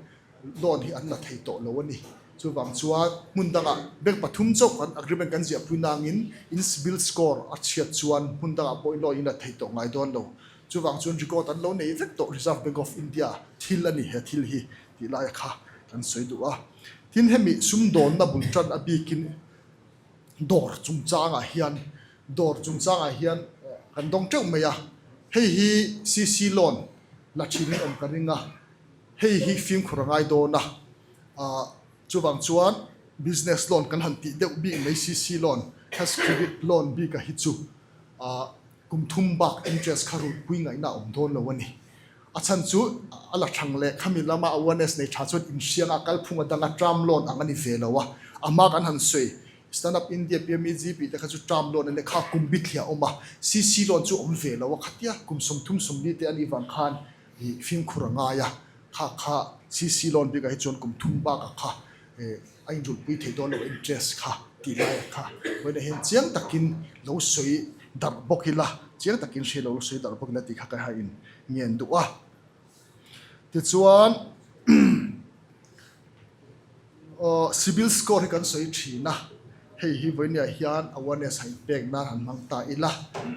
loan hi an la thei tawh lo a ni. Chuvang chuan hmun dangah bank pathum chauh kan agreement kan ziahpui nangin in CIBIL score a chhiat chuan hmun dangah pawh loan in la thei tawh ngai dawn lo. Chuvang chuan record an lo nei vek tawh Reserve Bank of India thil a ni he thil hi tih laia kha kan sawi duh a. Tin, hemi sumdawnna bul tan a bikin Dawr chungchangah hian dawr chungchangah hian kan dawng teuh mai a. Hei hi CC loan la thin in awm ka ring a, hei hi fimkhur a ngai dawn a, ah chuvang chuan business loan kan han tih deuh bik mai CC loan, cash credit loan bik a hi chu ah kum thum bak interest kha rulhpui ngaihna a awm dawn lo a ni. A chhan chu a la thang leh khami lama awareness nei tha chuan inhrianga kalphung a danga term loan ang a ni ve lo a, a hma kan han sawi Stand Up India PMEGP te kha chu term loan a nia kha kum bithliah a awm a, CC loan chu awm ve lo a khatia kum 30 40 te a nih vang khan ih fimkhur a ngai a, kha kha CC loan bikah hi chuan kum thum bakah kha ih a inrulhpui thei dawn lo interest kha tih laiah kha vawiinah hian chiang takin lo sawi darh bawk ila, chiang takin hria lo sawi darh bawk ila tih kha ka hain ngen duh a. Tichuan aw CIBIL score hi kan sawi thin a, hei hi vawinia hian awareness han pek nan han hmang ta ila.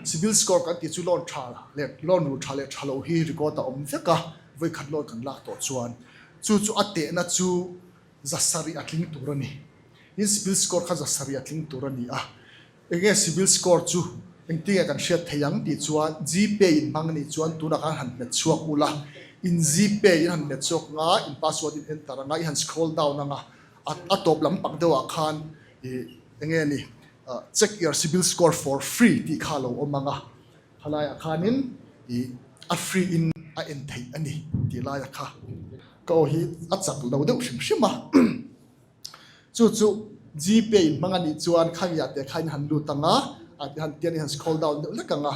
CIBIL score kan tih chu loan tha leh loan rul tha leh tha lo hi record a awm vek a, vawikhat loan kan lak tawh chuan chu chu a tehna chu zasarih a tling tur a ni. In CIBIL score kha zasarih a tling tur a ni a. Enge CIBIL score chu engtinge kan hriat thei ang tih chuan Gpay in hmang anih chuan tunah khan han hmet chhuak ula, in Gpay in han hmet chhuak anga in password in enter anga i han scroll down anga a a tawp lam pak deuhah khan ih enge ni check your CIBIL score for free tih kha a lo awm anga khalaiah khanin ih a free in a en theih a ni tih laia kha ka aw hi a chak lo deuh hrim hrim a. Chu chu Gpay in hmang a nih chuan khamiah te kha in han lut ang a, a han tian in han scroll down deuh hlek ang a,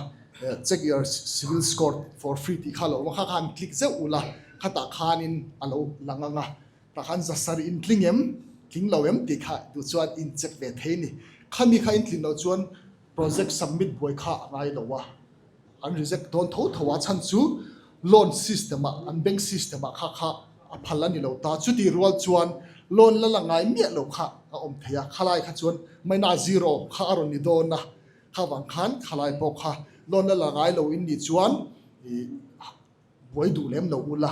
check your civil score for free tih kha a lo awm a, kha kha han click zeuh ula khatah khanin a lo lang ang a, tah khan zasarih in tling em, tling lo em tih kha duh chuan in check ve thei a ni. Khami kha in tlin loh chuan project submit buai kha a ngai lo a. An reject dawn tho tho a chhan chu loan system ah an bank system ah kha kha a phal a ni lo ta. Chuti rual chuan loan la la ngai miah lo kha a awm thei a, khalai kha chuan maina zero kha a rawn ni dawn a, kha vang khan khalai pawh kha loan la la ngai lo in nih chuan ih buai duh lem lo ula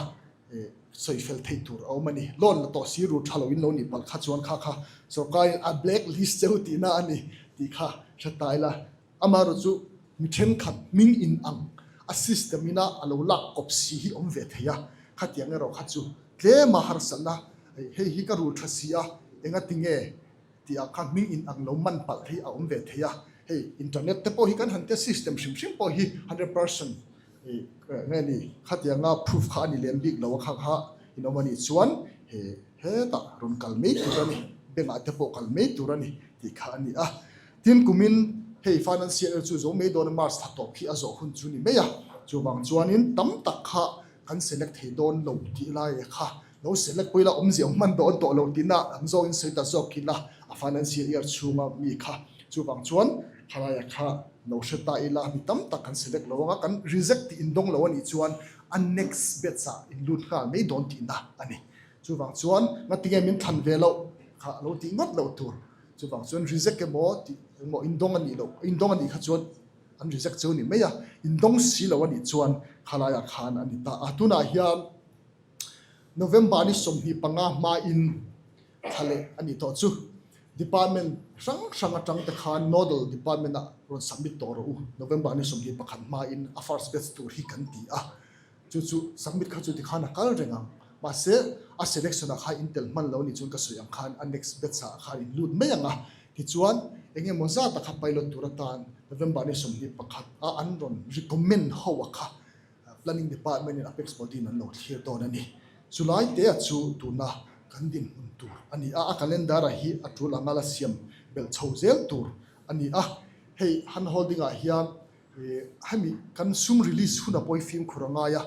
sawi fel theih tur a awm a ni. Loan la tawh si ru tha lo in lo nih palh kha chuan kha kha sorkar in a black list cheu tihna a ni tih kha hre ta ila. Amaherawh chu mi thenkhat hming in ang a system ina a lo lak kawp si hi awm ve thei a, khatiang erawh kha chu tlem a harsatna hei hi ka rul tha si a engatinge tih ah khan hming in ang lo man palh hi a awm ve thei a, hei internet te pawh hi kan han tia system hrim hrim pawh hi 100% nge ni khatianga proof kha a ni lem bik lo a kha kha in awm a nih chuan he hetah rawn kal mai tur a ni, bank ah te pawh kal mai tur a ni tih kha a ni a. Tin kumin hei financial year chu zo mai dawn a March thla tawp khi a zawh hun chu ni mai a, chuvang chuanin tam tak kha kan select thei dawn lo tih lai kha lo select pawh ila awmzia awm hman dawn tawh lo tihna ang zawngin sawi ta zawk ila a financial year chhunga mi kha chuvang chuan khalaia kha lo hre ta ila mi tam tak kan select lo anga kan reject tih indawng lo a nih chuan a next batch ah in lut nghal mai dawn tihna a ni. Chuvang chuan ngatinge min thlan ve loh kha lo tih ngawt loh tur. Chuvang chuan reject emaw tih emaw indawng a nih loh, indawng a nih kha chuan an reject cheu a ni mai a, indawng si lo a nih chuan khalaiah khan a ni ta a. Tunah hian November ni 25 hmain thla leh a nih tawh chu Department hrang hrang atang te khan Nodal Department ah rawn submit tawh rawh u, November ni 21 hmain a first batch tur hi kan ti a. Chu chu submit kha chu tikhan a kal reng ang. Mahse, a selection ah khan in tel hman lo ni chuan ka sawi ang khan a next batch ah khan in lut mai ang a. Tichuan, eng emaw zat ah kha pilot tur atan November ni 21 a an rawn recommend ho a kha Planning Department in Apex Body in an lo thlir dawn a ni. Chulai te a chu tuna kan dinhmun tur a ni a, a calendar ah hi a tul anga la siam belh chho zel tur a ni a. Hei hand holding ah hian Hemi kan sum release hun a pawi fimkhur a ngai a,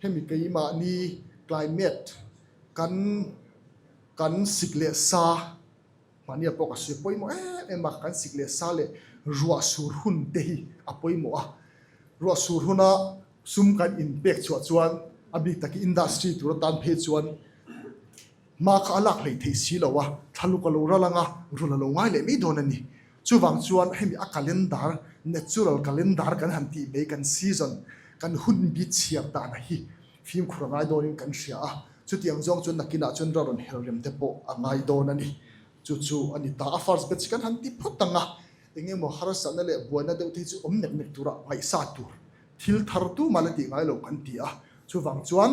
hemi keimahni climate kan kan sik leh sa mahnia pawh ka sawi pawimawh em em a, kan sik leh sa leh ruah sur hun te hi a pawimawh a, ruah sur huna sum kan inpek chhuah chuan a bik takin industry tur atan phei chuan Hma kha a lak hlei theih si lo a, thlaluk a lo ral ang a, rul a lo ngai leh mai dawn a ni. Chuvang chuan hemi a calendar, natural calendar kan han tih mai, kan season, kan hun bi chhiar dan hi fimkhur a ngai dawnin kan hria a. Chutiang zawng chuan nakinah chuan ra rawn her rem te pawh a ngai dawn a ni. Chu chu a ni ta. A first batch kan han ti phawt ang a, eng emaw harsatna leh buaina deuh te hi chu awm nek nek tura ngaihsa tur. Thil thar tu mah la tih ngai lo kan ti a, chuvang chuan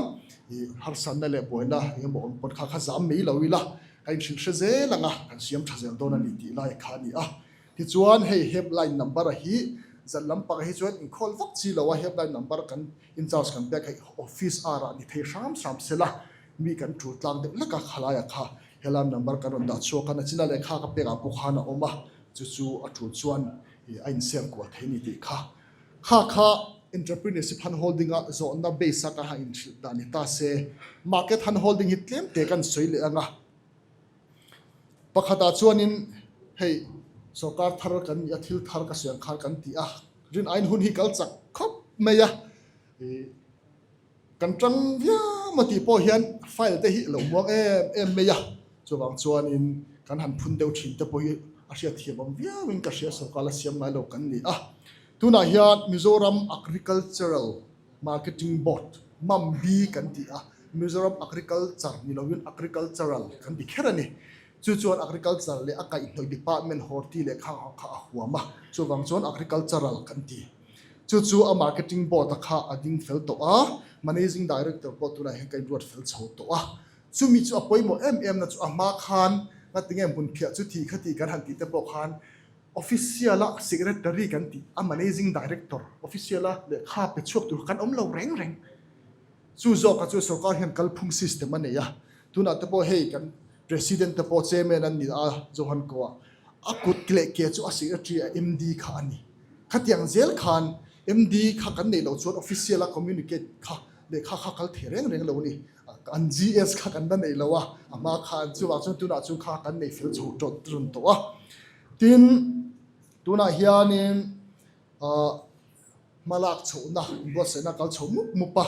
ih harsatna leh buaina eng emaw awm pawn kha kha zam mai lo ila, ka inhrilh hre zel ang a, kan siam tha zel dawn a ni tih lai kha a ni a. Tichuan hei helpline number a hi zan lampang hi chuan inkhawl vak chi lo a, helpline number kan in charge kan pek hei office hour ah ni thei hram hram sela mi kan tul tlang deuh hlek a, khalaiah kha helpline number kan rawn dah chhuak a, nachina lehkha ka pekah pawh khan a awm a, chu chu a tul chuan ih a insiam kual thei a ni tih kha. Kha kha entrepreneurship han holding a zawhna base a ka han inhrilh dan ni ta se, market han holding hi tlem te kan sawi leh ang a. Pakhatah chuanin hei sorkar thar kan nih a, thil thar ka sawi ang khan kan ti a, rin aiin hun hi kal chak khawp mai a, ih kan tang viau maw tih pawh hian file te hi a lo muang em em mai a, chuvang chuanin kan han phun deuh thin te pawh hi a hriatthiam awm viauin ka hria sorkar la siam ngai lo kan ni a. Tunah hian Mizoram Agricultural Marketing Board, MAMB, kan ti a, Mizoram Agriculture ni loin Agricultural kan ti kher a ni. Chu chuan Agriculture leh a kaihhnawih Department Horti leh khang ang kha a huam a, chuvang chuan Agricultural kan ti. Chu chu a Marketing Board a kha a ding fel tawh a, Managing Director pawh tunah hian ka inruat fel chho tawh a. Chumi chu a pawimawh em em na chu a hma khan ngatinge hmunphiah chu thi kha tih kan han tih te pawh khan Official a Secretary kan tih a Managing Director official a lehkha pe chhuak tur kan awm lo reng reng. Chu zawkah chuan sorkar hian kalphung system a nei a, tunah te pawh hei kan President te pawh Chairman an ni a Johan Koa a kut leh ke chu a Secretary a MD kha a ni. Khatiang zel khan MD kha kan neih loh chuan official a communicate kha lehkha kha kal thei reng reng lo a ni. An GS kha kan la nei lo a, a hma khan chuvang chuan tunah chuan kha kan nei fel chho tawt run tawh a. Tin, tunah hianin ah hmalak chhohna inbuatsaihna kal chho mup mup a,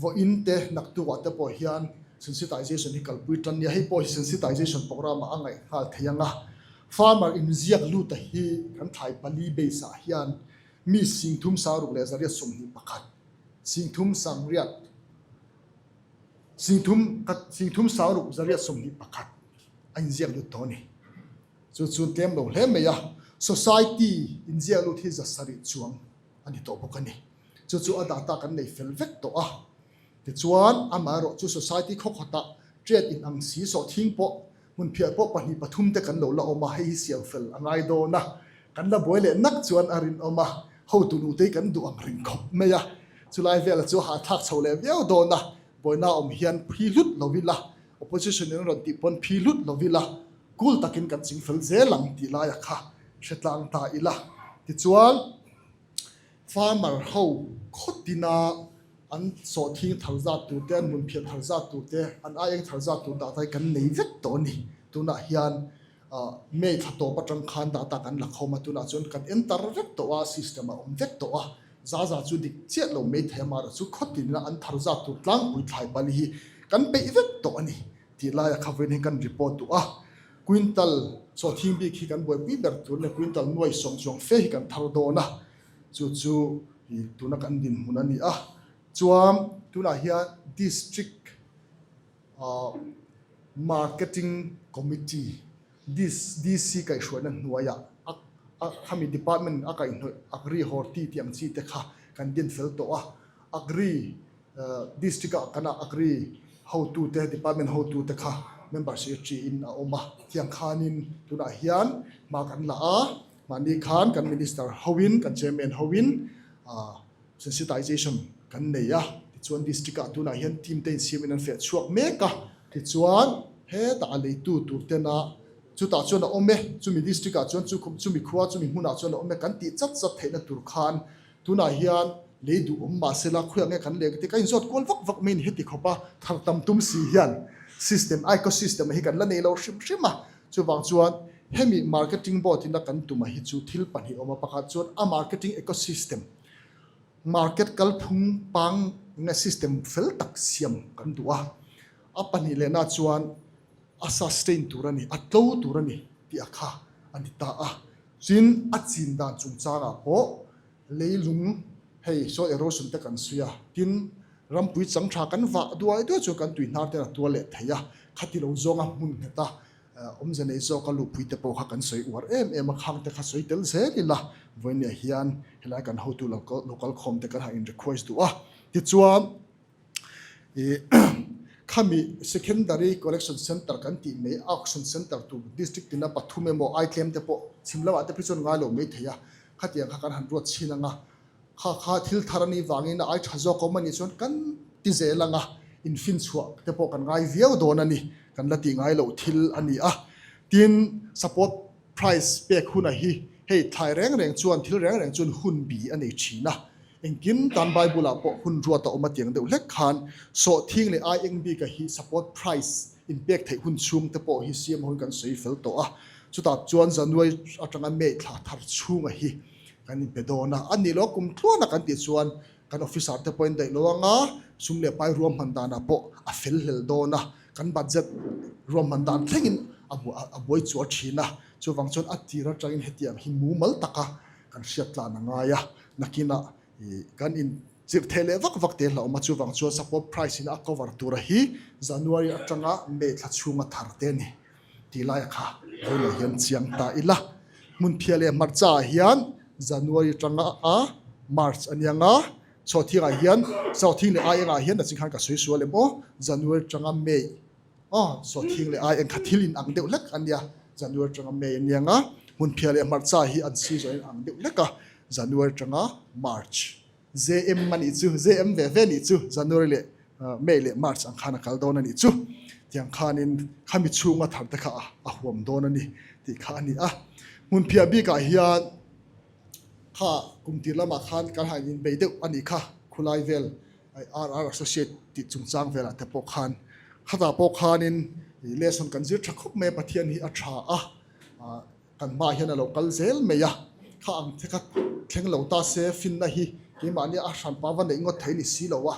vawiin te naktukah te pawh hian sensitization hi kalpui tan nia, hei pawh hi sensitization program ah a ngaih nghal thei ang a. Farmer inziak lut a hi kan thlai pali base ah hian mi 3,621, 36, 30 3621 a inziak lut tawh a ni. Chu chu tlem lo hle mai a, society inziak lut hi 700 chuang a ni tawh bawk a ni. Chu chu a data kan nei fel vek tawh a. Tichuan, amaherawh chu society khawkhatah trade in ang si sawh thing pawh hmunphiah pawh pahnih pathum te kan lo la awm a, hei hi siam fel a ngai dawn a, kan la buai leh nak chuan a rinawm a, hotu nute hi kan duh ang reng khawp mai a, chulai vela chu hahthlak chho leh viau dawn a, buaina awm hian phi hlut lo ila, opposition in rawn tih pawn phi hlut lo ila, cool takin kan ching fel zel ang tih laia kha hre tlang ta ila, tichuan. Farmer ho khawtina an sawhthing thar zat tur te, an hmunphiah thar zat tur te, an aieng thar zat tur data hi kan nei vek tawh a ni. Tunah hian May thla tawp atang khan data kan la khawm a, tunah chuan kan enter vek tawh a, system a awm vek tawh a. Za za chu dik chiah lo mai thei a, mahra chu khawtina an thar zat tur tlangpui thlai pali hi kan peih vek tawh a ni tih laia kha vawiin hian kan report duh a. Quintal sawhthing bik hi kan buaipui ber tur leh quintal nuai sawm chuang fe hi kan thar dawn a, chu chu tuna kan dinhmun a ni a. Chuan tunah hian District Marketing Committee, DC kaihhruaina hnuaiah a khami department a kaihhnawih Agri Horti tih ang chi te kha kan din fel tawh a. Agri District ah kan ah Agri hotute, Department hotute kha member secretary in a awm a, tiang khanin tunah hian hma kan la a, mahni khan kan Minister hoin, kan Chairman hoin sensitization kan nei a, tichuan District ah tunah hian team te insiamin an feh chhuak mek a, tichuan hetah a leitu tur tena chutah chuan a awm e, chumi District ah chuan chumi khua, chumi hmunah chuan a awm e kan tih chat chat theihna tur khan Tunah hian lei duh awm mah sela khawiah nge kan leh ka ti, ka inzawt kual vak vak mai a ni heti khawp a, thar tam tum si hian system, ecosystem hi kan la nei lo hrim hrim a, chuvang chuan hemi marketing board in a kan tum a hi chu thil pahnih awm a, pakhat chuan a marketing ecosystem, market kalphung pang nge system fel tak siam kan duh a, a pahnih lehna chuan a sustain tur a ni, a tlo tur a ni tih a kha a ni ta a. Tin, a chin dan chungchangah pawh leilung hei soil erosion te kan sawi a, tin, rampui chang tha kan vah duai duai chuan kan tui hnar ten a tual leh thei a, khati lo zawnga hmun nghet a. Awmze nei zawka luhpui te pawh kha kan sawi uar em em a, khang te kha sawi tel zel ila vawinia hian helai kan hotu local khawm te kan han in request duh a. Tichuan ih khami secondary collection centre kan tih mai auction centre tur district tina pathum emaw ai tlem te pawh chhim lamah te phei chuan ngai lo mai thei a, khatiang kha kan han ruat chhin ang a. Kha kha thil thar a nih vangin a ai tha zawk awm a nih chuan kan ti zel ang a, infinchhuah te pawh kan ngai viau dawn a ni, kan la tih ngai loh thil a ni a. Tin, support price pek huna hi hei thlai reng reng chuan thil reng reng chuan hun bi a nei thin a, engkim tan Bible ah pawh hun ruat a awm a tiang deuh hlek khan sawhthing leh ai eng bika hi support price inpek theih hun chhung te pawh hi siam hun kan sawi fel tawh a, chutah chuan January atanga May thla thar chhunga hi Kan inpe dawn a, a nih loh kum tluana kan tih chuan kan officer te pawhin daih lo anga sum leh pai ruahman danah pawh a fel hlel dawn a, kan budget ruahman dan thlengin a buai chuah thin a, chuvang chuan a tir atangin hetiang hi mumal taka kan hriat tlan a ngai a, nakinah kan in chirh theh leh vak vak te hlauhawm a, chuvang chuan support price in a cover tura hi January atanga May thla chhunga thar te a ni. Tih laia kha vawilah hian chiang ta ila. Hmunphiah leh hmarcha ah hian January atanga a March a nia nga, Chhawhthing ah hian Chhawhthing leh Aieng ah hian nachin khan ka sawi sual em aw, January atanga May aw Chhawhthing leh Aieng kha thil in ang deuh hlek a nia, January atanga May a nia nga, Hmunphiah leh hmarcha hi an season in ang deuh hlek a, January atanga March. JM a nih chu, JM ve ve nih chu, January leh May leh March ang khan a kal dawn a nih chu. Tiang khanin khami chhunga thar te kha a huam dawn a ni tih kha a ni a. Hmunphiah bikah hian kha kum tir lamah khan kan han inbei deuh a nih kha, khulai vel RR Associate tih chungchang velah te pawh khan khatah pawh khanin lesson kan zir tha khawp mai a, Pathian hi a tha a. Kan hmaah hian a lo kal zel mai a, kha ang te kha thleng lo ta se finna hi keimahni a hranpa va neih ngawt thei ni si lo a,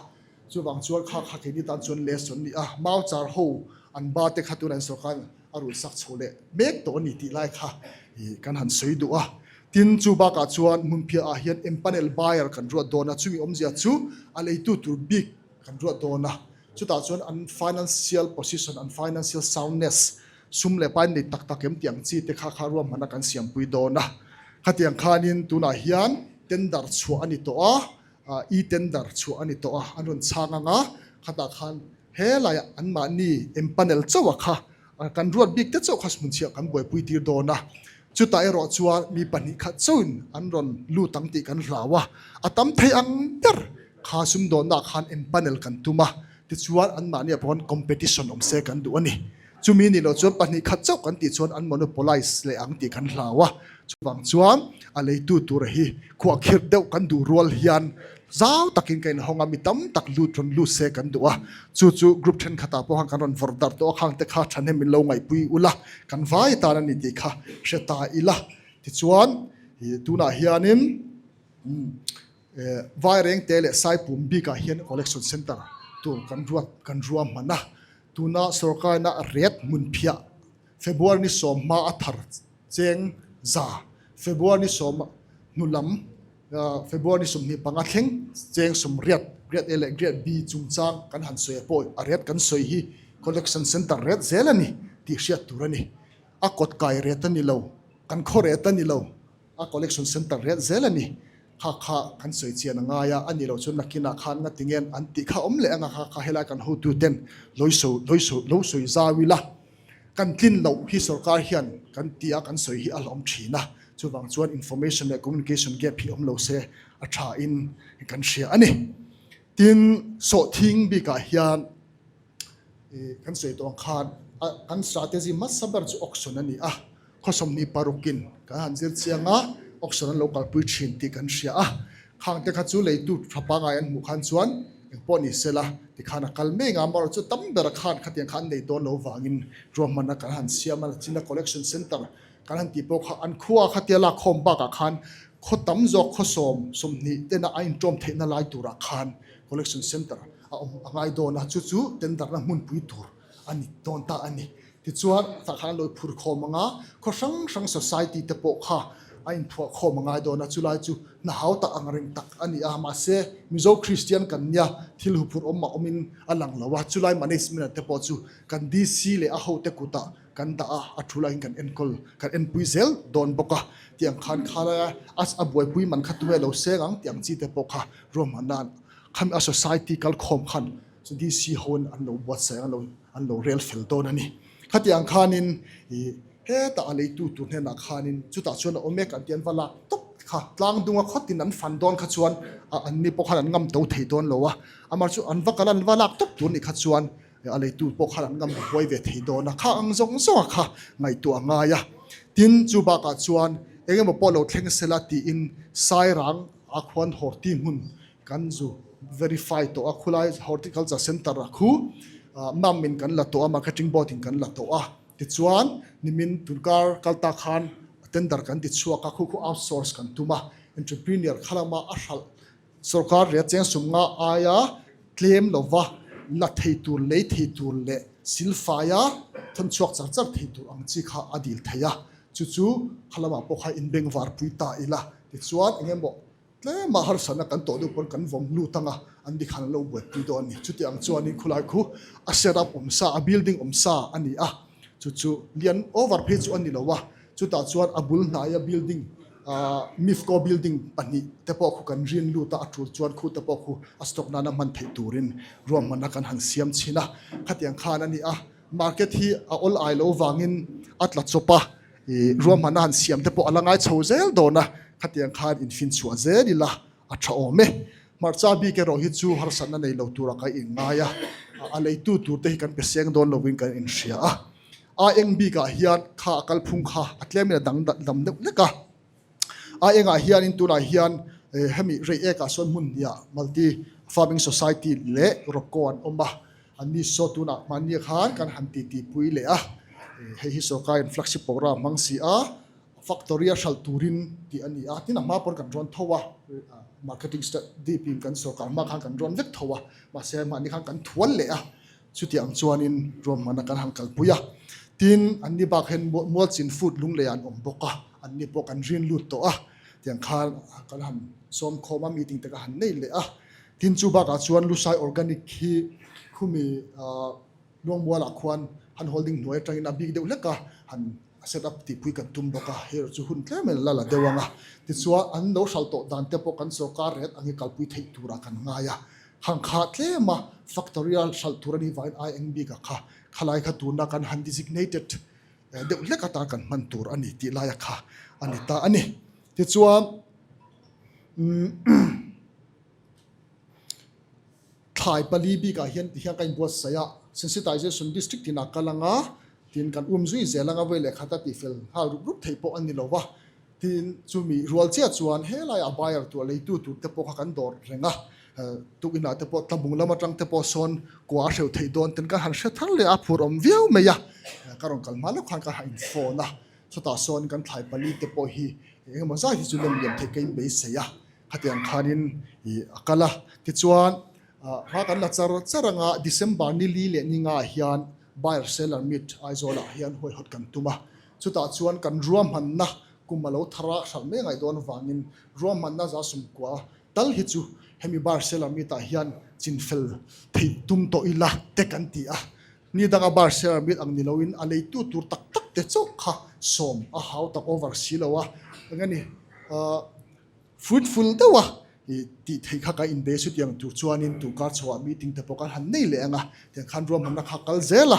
chuvang chuan kha kha keini tan chuan lesson ni a, mau char ho an ba te kha tunah in sorkar a rul sak chho leh mek tawh a ni tih lai kha kan han sawi duh a. Tin, chu bakah chuan hmunphiah ah hian empanel buyer kan ruat dawn a, chumi awmzia chu a leitu tur bik kan ruat dawn a, chutah chuan an financial position, an financial soundness Sum leh pai nei tak tak em tih ang chi te kha kha ruahmanna kan siampui dawn a. Khatiang khanin tunah hian tender chhuah a ni tawh a, e-tender chhuah a ni tawh a, an rawn chhang ang a, khatah khan helaiah anmahni empanel chauh a kha kan ruat bik te chauh kha hmunchhiah kan buaipui tir dawn a. Chutah erawh chuan mi pahnih khat chauhin an rawn lut ang tih kan hlau a, a tam thei ang ber kha sumdawnnaah khan empanel kan tum a, tichuan anmahniah pawh khan competition awm se kan duh a ni. Chumi nih loh chuan pahnih khat chauh kan tih chuan an monopolize leh ang tih kan hlau a, chuvang chuan a leitu tura hi khuahkhirh deuh kan duh rual hian zau takin ka inhawng a, mi tam tak lut rawn lut se kan duh a, chu chu group thenkhatah pawh khan kan rawn vawrh darh tawh a, khangte kha thahnem min lo ngaihpui ula kan vai tan a ni tih kha hre ta ila. Tichuan tunah hianin Vairengte leh Saipum bikah hian collection centre tur kan ruat kan ruahman a, Tuna sorkarna ret hmunphiah February ni sawmhma a thar cheng za, February ni sawm hnu lam February ni 25 thleng cheng sawmriat, Grade A leh Grade B chungchang kan han sawi a pawh a ret kan sawi hi Collection Centre ret zel a ni tih hriat tur a ni. A kawt kai ret a ni lo, kan khaw ret a ni lo. A collection centre ret zel a ni. Kha kha kan sawi chian a ngai a, a ni lo chuan nakinah khan ngati ngen an tih kha awm leh anga kha kha helai kan hotu ten lo sawi lo sawi lo sawi zau ila kan tlin loh hi sorkar hian kan ti a kan sawi hi a hlawm thin a, chuvang chuan information leh communication gap hi awm lo se a tha in kan hria a ni. Tin, sawhthing bikah hian Kan sawi tawh ang khan kan strategy hmasa ber chu auction a ni a, khaw 26 in kan han zir chiang a, auction an lo kalpui thin tih kan hria a, khang te kha chu leitu tha pangai an hmuh khan chuan engpawh ni sela tikhan a kal mek a, amaherawhchu chu tam bera khan khatiang kha an nei dawn lo vangin ruahmanna kan han siam a, China collection centre kan han tih pawh kha an khua khatia lak khawm bakah khan khaw tam zawk khaw sawm 20 tena a inṭawm theihna lai turah khan collection centre a awm a ngai dawn a, chu chu tender-na hmunpui tur a ni dawn ta a ni. Tichuan, tah khan an lo phur khawm ang a, khaw hrang hrang society te pawh kha a inphuah khawm a ngai dawn a, chulai chu hna hau tak ang reng tak a ni a, mahse Mizo Kristian kan nia thil huphurh awm a awmin a lang lo a, chulai management-a te pawh chu kan DC leh a hote kutah. kan dah a, a thu laiin kan enkawl, kan enpui zel dawn bawk a, tih ang khan khalai a, a buaipui man kha tunge lo seng ang tih ang chi te pawh kha ruahmanna khami a society kalkhawm khan chu DC hoin an lo buatsaih ang, an lo rel fel dawn a ni. Khati ang khanin ih hetah a leitu tur hnenah khanin chutah chuan a awm e kan tih an va lak tawp kha tlang dunga khawtin an fan dawn kha chuan a anni pawh khan an ngam to thei dawn lo a, amah chu an va kal a an va lak tawp tur nih kha chuan a leitu pawh khan an ngam huai ve thei dawn a, kha ang zawng zawng a kha ngaihtuah a ngai a. Tin, chu bakah chuan eng emaw pawh lo thleng sela tiin Sairang a khuan Horti hmun kan zu verify tawh a, khulai Horticulture Centre a khu mam in kan la tawh a, Marketing Board in kan la tawh a. Tichuan, nimin tunkar kalta khan tender kan ti chhuak a, khu khu outsource kan tum a, entrepreneur khalama a hralh Sorkar ria cheng sum nga aia tlem lova la thei tur, lei thei tur leh silfaia thawn chhuak char char thei tur ang chi kha a dil thei a. Chu chu kha lamah pawh kha inbeng varpui ta ila. Tichuan eng emaw tlema harsatna kan tawh deuh pawn kan vawm lut anga an ni khan an lo buaipui dawn a ni. Chuti ang chuanin khulai khu a set up awm sa, a building awm sa a ni a. Chu chu lian over phei chu a ni lo a, chutah chuan a bul hnaia building Mifco building pahnihte pawh khu kan rin lut a, a tul chuan khute pawh khu a stock nana hman theih turin ruahmanna kan han siam chhin a. Khatiang khan a ni a, market hi a awl ai lo vangin a tla chawp a, ruahmanna han siam te pawh a la ngai chho zel dawn a, khatiang khan infinchhuah zel ila a tha awm e. Hmarcha bik erawh hi chu harsatna nei lo tura ka inngai a, a leitu tur te hi kan pe seng dawn lovin kan inhria a. A eng bikah hian kha a kalphung kha a tlemin a dang dam deuh hlek a. A engah hianin tunah hian hemi rei ekah sawn hmun hniah Multi Farming Society leh Ropco an awm a, anni saw tunah hmanni khan kan han titipui leh a. Hei hi sorkarin flagship program hmang si a. Factory a hralh turin tih a ni a, tin a hma pawn kan rawn tho a, marketing deep in kan sorkar hma khan kan rawn vek tho a, mahse mahni khan kan thual leh a, chuti ang chuanin ruahmanna kan han kalpui a, tin anni bak hian Mualchin food lunglei ah an awm bawk a, anni pawh kan rin lut tawh a, tiang khan kan han sawm khawm a, meeting te ka han nei leh a, tin chu bakah chuan Lusai organic hi khumi Luangmualah khuan han holding hnuai atangin a bik deuh hlek a, han set up tihpui kan tum bawk a, hei erawh chu hun tlem in la la deuh ang a, tichuan an lo hralh tawh dan te pawh kan sorkar ret ang hi kalpui theih turah kan ngai a, hang kha tlem a factory a hralh tur a nih vangin ai eng bik a kha khalai kha tuna kan han designated deuh hlek atan kan hman tur a ni tih laia kha a ni ta a ni. Tichuan umm. Thlai pali bikah hian ti hian ka inbuatsaih a, sensitization district tinah kal anga tin kan um zui zel anga vawi leh khat a tihfel nghal rup rup theih pawh a ni lo va, tin chumi rual chiah chuan helaiah a buyer tur a leitu tur te pawh kha kan dawr reng a, tukinah te pawh tlabung lam atang te pawh sawn kua a hreuh theih dawn ten ka han hre thar leh a, phur awm viau mai a, ka rawn kal hma lawk khan ka han inphone a, chutah sawn kan thlai pali te pawh hi engemaw zat hi chu lem liam theih ka inbeisei a. Khatiang khanin ih a kal a, tichuan hma kan la char char anga December ni li leh ni ngaah hian Buyer Seller Meet Aizawlah hian huaihawt kan tum a, chutah chuan kan ruahmanna kum a lo thar a hralh mai ngaih dawn avangin ruahmanna za sumkua tal hi chu hemi Buyer Seller Meet ah hian chinfel theih tum tawh ila te kan ti a, ni danga Buyer Seller Meet ang ni loin a leitu tur tak tak te chauh kha sawm a hau tak over si lo a, eng a ni ah. Fruitful deuha i tih theih kha ka inbe chutiang tur chuanin tukar chhoah meeting te pawh kan han nei leh ang a, tiang khan ruahmanna kha kal zel a,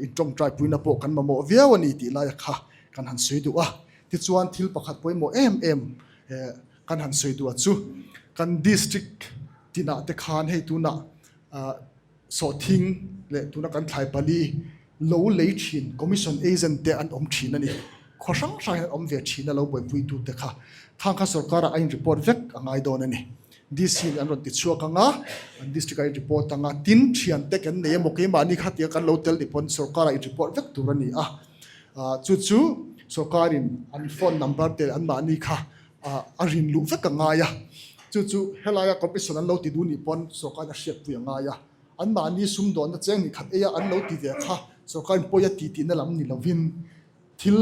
intawngtai puina pawh kan mamawh viau a ni tih laia kha kan han sawi duh a. Tichuan thil pakhat pawimawh em em kan han sawi duh a chu kan district tinah te khan hei tunah Sawhthing leh tuna kan thlai pali lo lei thin commission agent te an awm thin a ni. Khua hrang hrang hian an awm ve thin a lo buaipuitu te kha. Khang kha sorkar ah a in report vek a ngai dawn a ni. DC in an rawn ti chhuak ang a, an district ah in report ang a, tin thian te kan nei emaw keimahni kha tia kan lo tel ni pawn sorkar ah in report vek tur a ni a. Chu chu sorkar in an phone number te anmahni kha a rin luh vek a ngai a, chu chu helaia commission an lo ti duh nih pawn sorkarin a hriatpui a ngai a, anmahni sumdawnna cheng ni khat eia an lo ti ve kha sorkarin pawi a ti tihna lam ni lovin thil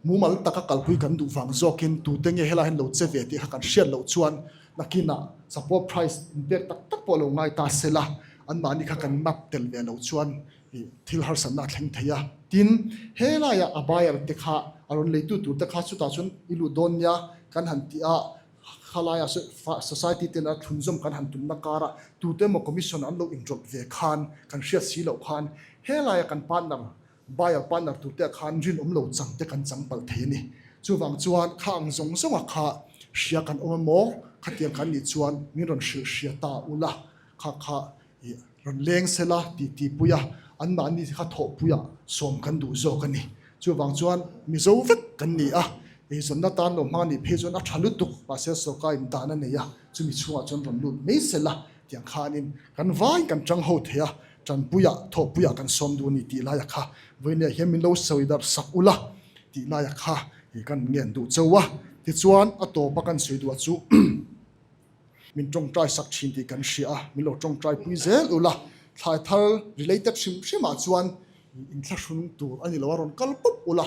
mumal taka kalpui kan duh vang zawkin tute nge helai hian lo che ve tih kha kan hriat loh chuan nakinah support price inpek tak tak pawh lo ngai ta se la, anmahni kha kan map tel ve loh chuan. Thil harsatna a thleng thei a. Tin, helaiah a buyer te kha a rawn leitu tur te kha chutah chuan i lut dawn nia kan han ti a, khalaia society ten a thlunzawm kan han tumna karah tute emaw commission an lo inrawlh ve khan kan hriat si loh khan helaia kan partner, buyer partner tur te ah khan rinawm lo chang te kan chang palh thei a ni. Chuvang chuan kha ang zawng zawnga kha hria kan awm emaw khatiang kan nih chuan min rawn hrilh hria ta ula kha kha I rawn leng sela tih tihpui a, anmahni kha thawhpuiah sawm kan duh zawk a ni. Chuvang chuan Mizo vek kan ni a, eizawnna tan lo hma nih phei chuan a tha lutuk, mahse sawrkar in dan a nei a, chumi chhungah chuan rawn lut mai sela tiang khanin kan vai kan tang ho thei a, tanpuiah thawhpuiah kan sawm duh a ni tih laia kha vawinia hian min lo sawi darh sak ula tih laia kha kan ngen duh chauh a, tichuan a tawpa kan sawi duh a chu. Min tawngtai sak thin tih kan hria a, min lo tawngtai pui zel ula, thlai thar related hrim hrim ah chuan inthlahrun tur a ni lo a, rawn kal pawp ula,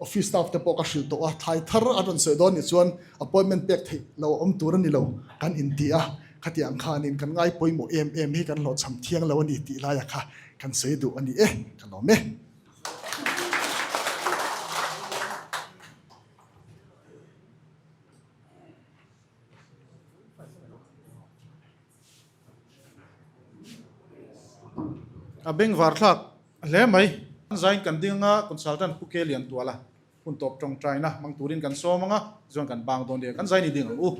office staff te pawh ka hrilh tawh a, thlai thar an rawn sawi dawn nih chuan appointment pek theih lo a awm tur a ni lo kan inti a, khatiang khanin kan ngai pawimawh em em hi kan hlawhchham thiang lo a ni tih laia kha kan sawi duh a ni e, ka lawm e. A bengvar thlak hle mai. Zain kan ding anga consultant Pu Ke Lian Tuala hun tawp tawngtaina hmang turin kan sawm anga chuan kan bang dawn nia kan zain i ding ang u.